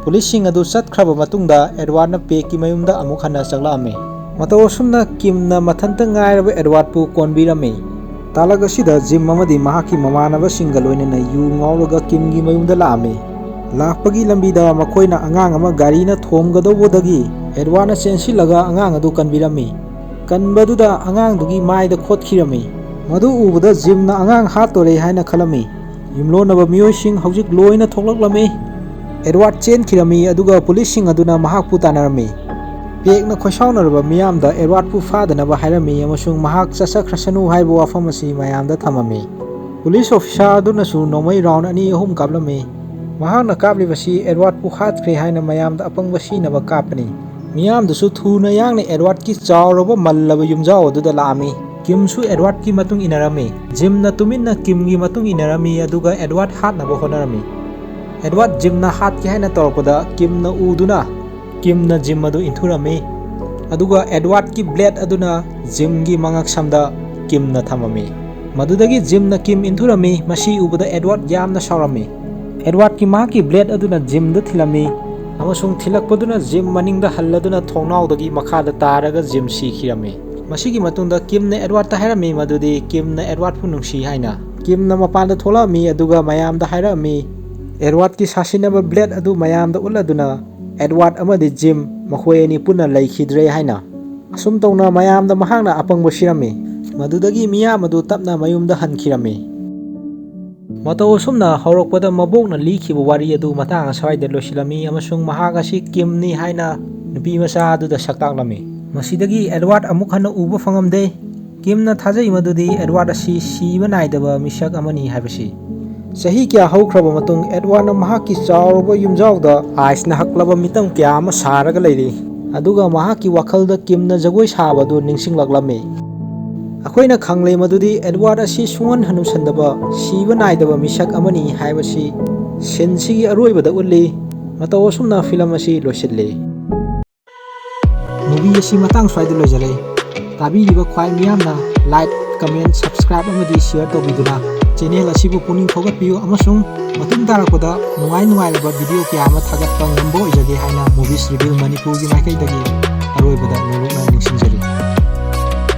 ꯄꯨꯂꯤꯁꯁꯤꯡ ꯑꯗꯨ ꯆꯠꯈ꯭ꯔꯕ ꯃꯇꯨꯡꯗ ꯑꯦꯗꯋꯥꯔꯗꯅ ꯄꯦꯒꯀꯤ ꯃꯌꯨꯝꯗ ꯑꯃꯨꯛ ꯍꯟꯅ ꯆꯪꯂꯛꯑꯝꯃꯤ꯫ ꯃꯇꯧ ꯑꯁꯨꯝꯅ ꯀꯤꯝꯅ ꯃꯊꯟꯇ ꯉꯥꯏꯔꯕ ꯑꯦꯗꯋꯥꯔꯗꯄꯨ ꯀꯣꯟꯕꯤꯔꯝꯃꯤ꯫ ꯇꯥꯂꯛ ꯑꯁꯤꯗ ꯖꯤꯝ ꯑꯃꯗꯤ ꯃꯍꯥꯛꯀꯤ ꯃꯃꯥꯟꯅꯕꯁꯤꯡꯒ ꯂꯣꯏꯅꯅ ꯌꯨ ꯉꯥꯎꯔꯒ ꯀꯤꯝꯒꯤ ꯃꯌꯨꯝꯗ ꯂꯥꯛꯑꯝꯃꯤ꯫ ꯂꯥꯛꯄꯒꯤ ꯂꯝꯕꯤꯗ ꯃꯈꯣꯏꯅ ꯑꯉꯥꯡ ꯑꯃ ꯒꯥꯔꯤꯅ ꯊꯣꯝꯒꯗꯧꯕꯗꯒꯤ ꯑꯦꯗꯋꯥꯔꯗꯅ ꯆꯦꯟꯁꯤꯜꯂꯒ ꯑꯉꯥꯡ ꯑꯗꯨ ꯀꯟꯕꯤꯔꯝꯃꯤ꯫ ꯀꯟꯕꯗꯨꯗ ꯑꯉꯥꯡꯗꯨꯒꯤ ꯃꯥꯏꯗ ꯈꯣꯠꯈꯤꯔꯝꯃꯤ꯫ ꯃꯗꯨ ꯎꯕꯗ ꯖꯤꯝꯅ ꯑꯉꯥꯡ ꯍꯥꯠꯇꯣꯔꯦ ꯍꯥꯏꯅ ꯈꯜꯂꯝꯃꯤ꯫ ꯌꯨꯝꯂꯣꯟꯅꯕ ꯃꯤꯑꯣꯏꯁꯤꯡ ꯍꯧꯖꯤꯛ ꯂꯣꯏꯅ ꯊꯣꯛꯂꯛꯂꯝꯃꯤ꯫ ꯑꯦꯗꯋꯥꯔꯗ ꯆꯦꯟꯈꯤꯔꯝꯃꯤ ꯑꯗꯨꯒ ꯄꯨꯂꯤꯁꯁꯤꯡ ꯑꯗꯨꯅ ꯃꯍꯥꯛꯄꯨ ꯇꯥꯟꯅꯔꯝꯃꯤ꯫ ꯄꯦꯒꯅ ꯈꯣꯏꯁꯥꯎꯅꯔꯕ ꯃꯤꯌꯥꯝꯗ ꯑꯦꯗꯋꯥꯔꯗꯄꯨ ꯐꯥꯗꯅꯕ ꯍꯥꯏꯔꯝꯃꯤ ꯑꯃꯁꯨꯡ ꯃꯍꯥꯛ ꯆꯠꯆꯈ꯭ꯔꯁꯅꯨ ꯍꯥꯏꯕ ꯋꯥꯐꯝ ꯑꯁꯤ ꯃꯌꯥꯝꯗ ꯊꯝꯃꯝꯃꯤ꯫ ꯄꯨꯂꯤꯁ ꯑꯣꯐꯤꯁꯥꯔ ꯑꯗꯨꯅꯁꯨ ꯅꯣꯡꯃꯩ ꯔꯥꯎꯟ ꯑꯅꯤ ꯑꯍꯨꯝ ꯀꯥꯞꯂꯝꯃꯤ꯫ ꯃꯍꯥꯛꯅ ꯀꯥꯞꯂꯤꯕꯁꯤ ꯑꯦꯗꯋꯥꯔꯗꯄꯨ ꯍꯥꯠꯈ꯭ꯔꯦ ꯍꯥꯏꯅ ꯃꯌꯥꯝꯗ ꯑꯄꯪꯕ ꯁꯤꯅꯕ ꯀꯥꯞꯄꯅꯤ꯫ ꯃꯤꯌꯥꯝꯗꯨꯁꯨ ꯊꯨꯅ ꯌꯥꯡꯅ ꯑꯦꯗꯋꯥꯔꯗꯀꯤ ꯆꯥꯎꯔꯕ ꯃꯜꯂꯕ ꯌꯨꯝꯖꯥꯎ ꯑꯗꯨꯗ ꯂꯥꯛꯑꯝꯃꯤ꯫ ꯀꯤꯝꯁꯨ ꯑꯦꯗꯋꯥꯔꯗꯀꯤ ꯃꯇꯨꯡ ꯏꯟꯅꯔꯝꯃꯤ꯫ ꯖꯤꯝꯅ ꯇꯨꯃꯤꯟꯅ ꯀꯤꯝꯒꯤ ꯃꯇꯨꯡ ꯏꯟꯅꯔꯝꯃꯤ ꯑꯗꯨꯒ ꯑꯦꯗꯋꯥꯔꯗ ꯍꯥꯠꯅꯕ ꯍꯣꯠꯅꯔꯝꯃꯤ꯫ ꯑꯦꯗꯋꯥꯔꯗ ꯖꯤꯝꯅ ꯍꯥꯠꯀꯦ ꯍꯥꯏꯅ ꯇꯧꯔꯛꯄꯗ ꯀꯤꯝꯅ ꯎꯗꯨꯅ ꯀꯤꯝꯅ ꯖꯤꯝ ꯑꯗꯨ ꯏꯟꯊꯨꯔꯝꯃꯤ꯫ ꯑꯗꯨꯒ ꯑꯦꯗꯋꯥꯔꯗꯀꯤ ꯕ꯭ꯂꯦꯗ ꯑꯗꯨꯅ ꯖꯤꯝꯒꯤ ꯃꯉꯛꯁꯝꯗ ꯀꯤꯝꯅ ꯊꯝꯃꯝꯃꯤ꯫ ꯃꯗꯨꯗꯒꯤ ꯖꯤꯝꯅ ꯀꯤꯝ ꯏꯟꯊꯨꯔꯝꯃꯤ꯫ ꯃꯁꯤ ꯎꯕꯗ ꯑꯦꯗꯋꯥꯔꯗ ꯌꯥꯝꯅ ꯁꯥꯎꯔꯝꯃꯤ꯫ ꯑꯦꯗꯋꯥꯔꯗꯀꯤ ꯃꯍꯥꯛꯀꯤ ꯕ꯭ꯂꯦꯗ ꯑꯗꯨꯅ ꯖꯤꯝꯗ ꯊꯤꯜꯂꯝꯃꯤ ꯑꯃꯁꯨꯡ ꯊꯤꯜꯂꯛꯄꯗꯨꯅ ꯖꯤꯝ ꯃꯅꯤꯡꯗ ꯍꯜꯂꯗꯨꯅ ꯊꯣꯡꯅꯥꯎꯗꯒꯤ ꯃꯈꯥꯗ ꯇꯥꯔꯒ ꯖꯤꯝ ꯁꯤꯈꯤꯔꯝꯃꯤ꯫ ꯃꯁꯤꯒꯤ ꯃꯇꯨꯡꯗ ꯀꯤꯝꯅ ꯑꯦꯗꯋꯥꯔꯗꯇ ꯍꯥꯏꯔꯝꯃꯤ ꯃꯗꯨꯗꯤ ꯀꯤꯝꯅ ꯑꯦꯗꯋꯥꯔꯗꯄꯨ ꯅꯨꯡꯁꯤ ꯍꯥꯏꯅ꯫ ꯀꯤꯝꯅ ꯃꯄꯥꯟꯗ ꯊꯣꯛꯂꯛꯑꯝꯃꯤ ꯑꯗꯨꯒ ꯃꯌꯥꯝꯗ ꯍꯥꯏꯔꯛꯑꯝꯃꯤ, ꯑꯦꯗꯋꯥꯔꯗꯀꯤ ꯁꯥꯁꯤꯟꯅꯕ ꯕ꯭ꯂꯦꯗ ꯑꯗꯨ ꯃꯌꯥꯝꯗ ꯎꯠꯂꯗꯨꯅ ꯑꯦꯗꯋꯥꯔꯗ ꯑꯃꯗꯤ ꯖꯤꯝ ꯃꯈꯣꯏ ꯑꯅꯤ ꯄꯨꯟꯅ ꯂꯩꯈꯤꯗ꯭ꯔꯦ ꯍꯥꯏꯅ꯫ ꯑꯁꯨꯝ ꯇꯧꯅ ꯃꯌꯥꯝꯗ ꯃꯍꯥꯛꯅ ꯑꯄꯪꯕ ꯁꯤꯔꯝꯃꯤ꯫ ꯃꯗꯨꯗꯒꯤ ꯃꯤꯌꯥꯝ ꯑꯗꯨ ꯇꯞꯅ ꯃꯌꯨꯝꯗ ꯍꯟꯈꯤꯔꯝꯃꯤ꯫ ꯃꯇꯧ ꯑꯁꯨꯝꯅ ꯍꯧꯔꯛꯄꯗ ꯃꯕꯣꯛꯅ ꯂꯤꯈꯤꯕ ꯋꯥꯔꯤ ꯑꯗꯨ ꯃꯇꯥꯡ ꯑꯁ꯭ꯋꯥꯏꯗ ꯂꯣꯏꯁꯤꯜꯂꯝꯃꯤ ꯑꯃꯁꯨꯡ ꯃꯍꯥꯛ ꯑꯁꯤ ꯀꯤꯝꯅꯤ ꯍꯥꯏꯅ ꯅꯨꯄꯤ ꯃꯆꯥ ꯑꯗꯨꯗ ꯁꯛꯇꯥꯛꯂꯝꯃꯤ꯫ ꯃꯁꯤꯗꯒꯤ ꯑꯦꯗꯋꯥꯔꯗ ꯑꯃꯨꯛ ꯍꯟꯅ ꯎꯕ ꯐꯪꯉꯝꯗꯦ꯫ ꯀꯤꯝꯅ ꯊꯥꯖꯩ ꯃꯗꯨꯗꯤ ꯑꯦꯗꯋꯥꯔꯗ ꯑꯁꯤ ꯁꯤꯕ ꯅꯥꯏꯗꯕ ꯃꯤꯁꯛ ꯑꯃꯅꯤ ꯍꯥꯏꯕꯁꯤ꯫ ꯆꯍꯤ ꯀꯌꯥ ꯍꯧꯈ꯭ꯔꯕ ꯃꯇꯨꯡ ꯑꯦꯗꯋꯥꯔꯗꯅ ꯃꯍꯥꯛꯀꯤ ꯆꯥꯎꯔꯕ ꯌꯨꯝꯖꯥꯎꯗ ꯑꯥꯏꯁꯅ ꯍꯛꯂꯕ ꯃꯤꯇꯝ ꯀꯌꯥ ꯑꯃ ꯁꯥꯔꯒ ꯂꯩꯔꯤ꯫ ꯑꯗꯨꯒ ꯃꯍꯥꯛꯀꯤ ꯋꯥꯈꯜꯗ ꯀꯤꯝꯅ ꯖꯒꯣꯏ ꯁꯥꯕꯗꯨ ꯅꯤꯡꯁꯤꯡꯂꯛꯂꯝꯃꯤ꯫ ꯑꯩꯈꯣꯏꯅ ꯈꯪꯂꯦ ꯃꯗꯨꯗꯤ ꯑꯦꯗꯋꯥꯔꯗ ꯑꯁꯤ ꯁꯨꯡꯍꯟ ꯍꯅꯨꯁꯟꯗꯕ, ꯁꯤꯕ ꯅꯥꯏꯗꯕ ꯃꯤꯁꯛ ꯑꯃꯅꯤ ꯍꯥꯏꯕꯁꯤ ꯁꯤꯟꯁꯤꯒꯤ ꯑꯔꯣꯏꯕꯗ ꯎꯠꯂꯤ꯫ ꯃꯇꯧ ꯑꯁꯨꯝꯅ ꯐꯤꯂꯝ ꯑꯁꯤ ꯂꯣꯏꯁꯤꯜꯂꯤ꯫ ꯃꯨꯚꯤ ꯑꯁꯤ ꯃꯇꯥꯡ ꯁ꯭ꯋꯥꯏꯗ ꯂꯣꯏꯖꯔꯦ꯫ ꯇꯥꯕꯤꯔꯤꯕ ꯈ꯭ꯋꯥꯏ ꯃꯤꯌꯥꯝꯅ ꯂꯥꯏꯛ, ꯀꯃꯦꯟ, ꯁꯕꯁꯀ꯭ꯔꯥꯏꯕ ꯑꯃꯗꯤ ꯁꯤꯌꯔ ꯇꯧꯕꯤꯗꯨꯅ ꯆꯦꯅꯦꯜ ꯑꯁꯤꯕꯨ ꯄꯨꯛꯅꯤꯡ ꯊꯧꯒꯠꯄꯤꯌꯨ ꯑꯃꯁꯨꯡ ꯃꯇꯨꯡ ꯇꯥꯔꯛꯄꯗ ꯅꯨꯡꯉꯥꯏ ꯅꯨꯡꯉꯥꯏꯔꯕ ꯚꯤꯗꯤꯑꯣ ꯀꯌꯥ ꯑꯃ ꯊꯥꯒꯠꯄ ꯉꯝꯕ ꯑꯣꯏꯖꯒꯦ ꯍꯥꯏꯅ Movies Review ꯃꯅꯤꯄꯨꯔꯒꯤ ꯃꯥꯏꯀꯩꯗꯒꯤ ꯑꯔꯣꯏꯕꯗ ꯅꯣꯂꯨꯛꯅ ꯅꯤꯡꯁꯤꯡꯖꯔꯤ꯫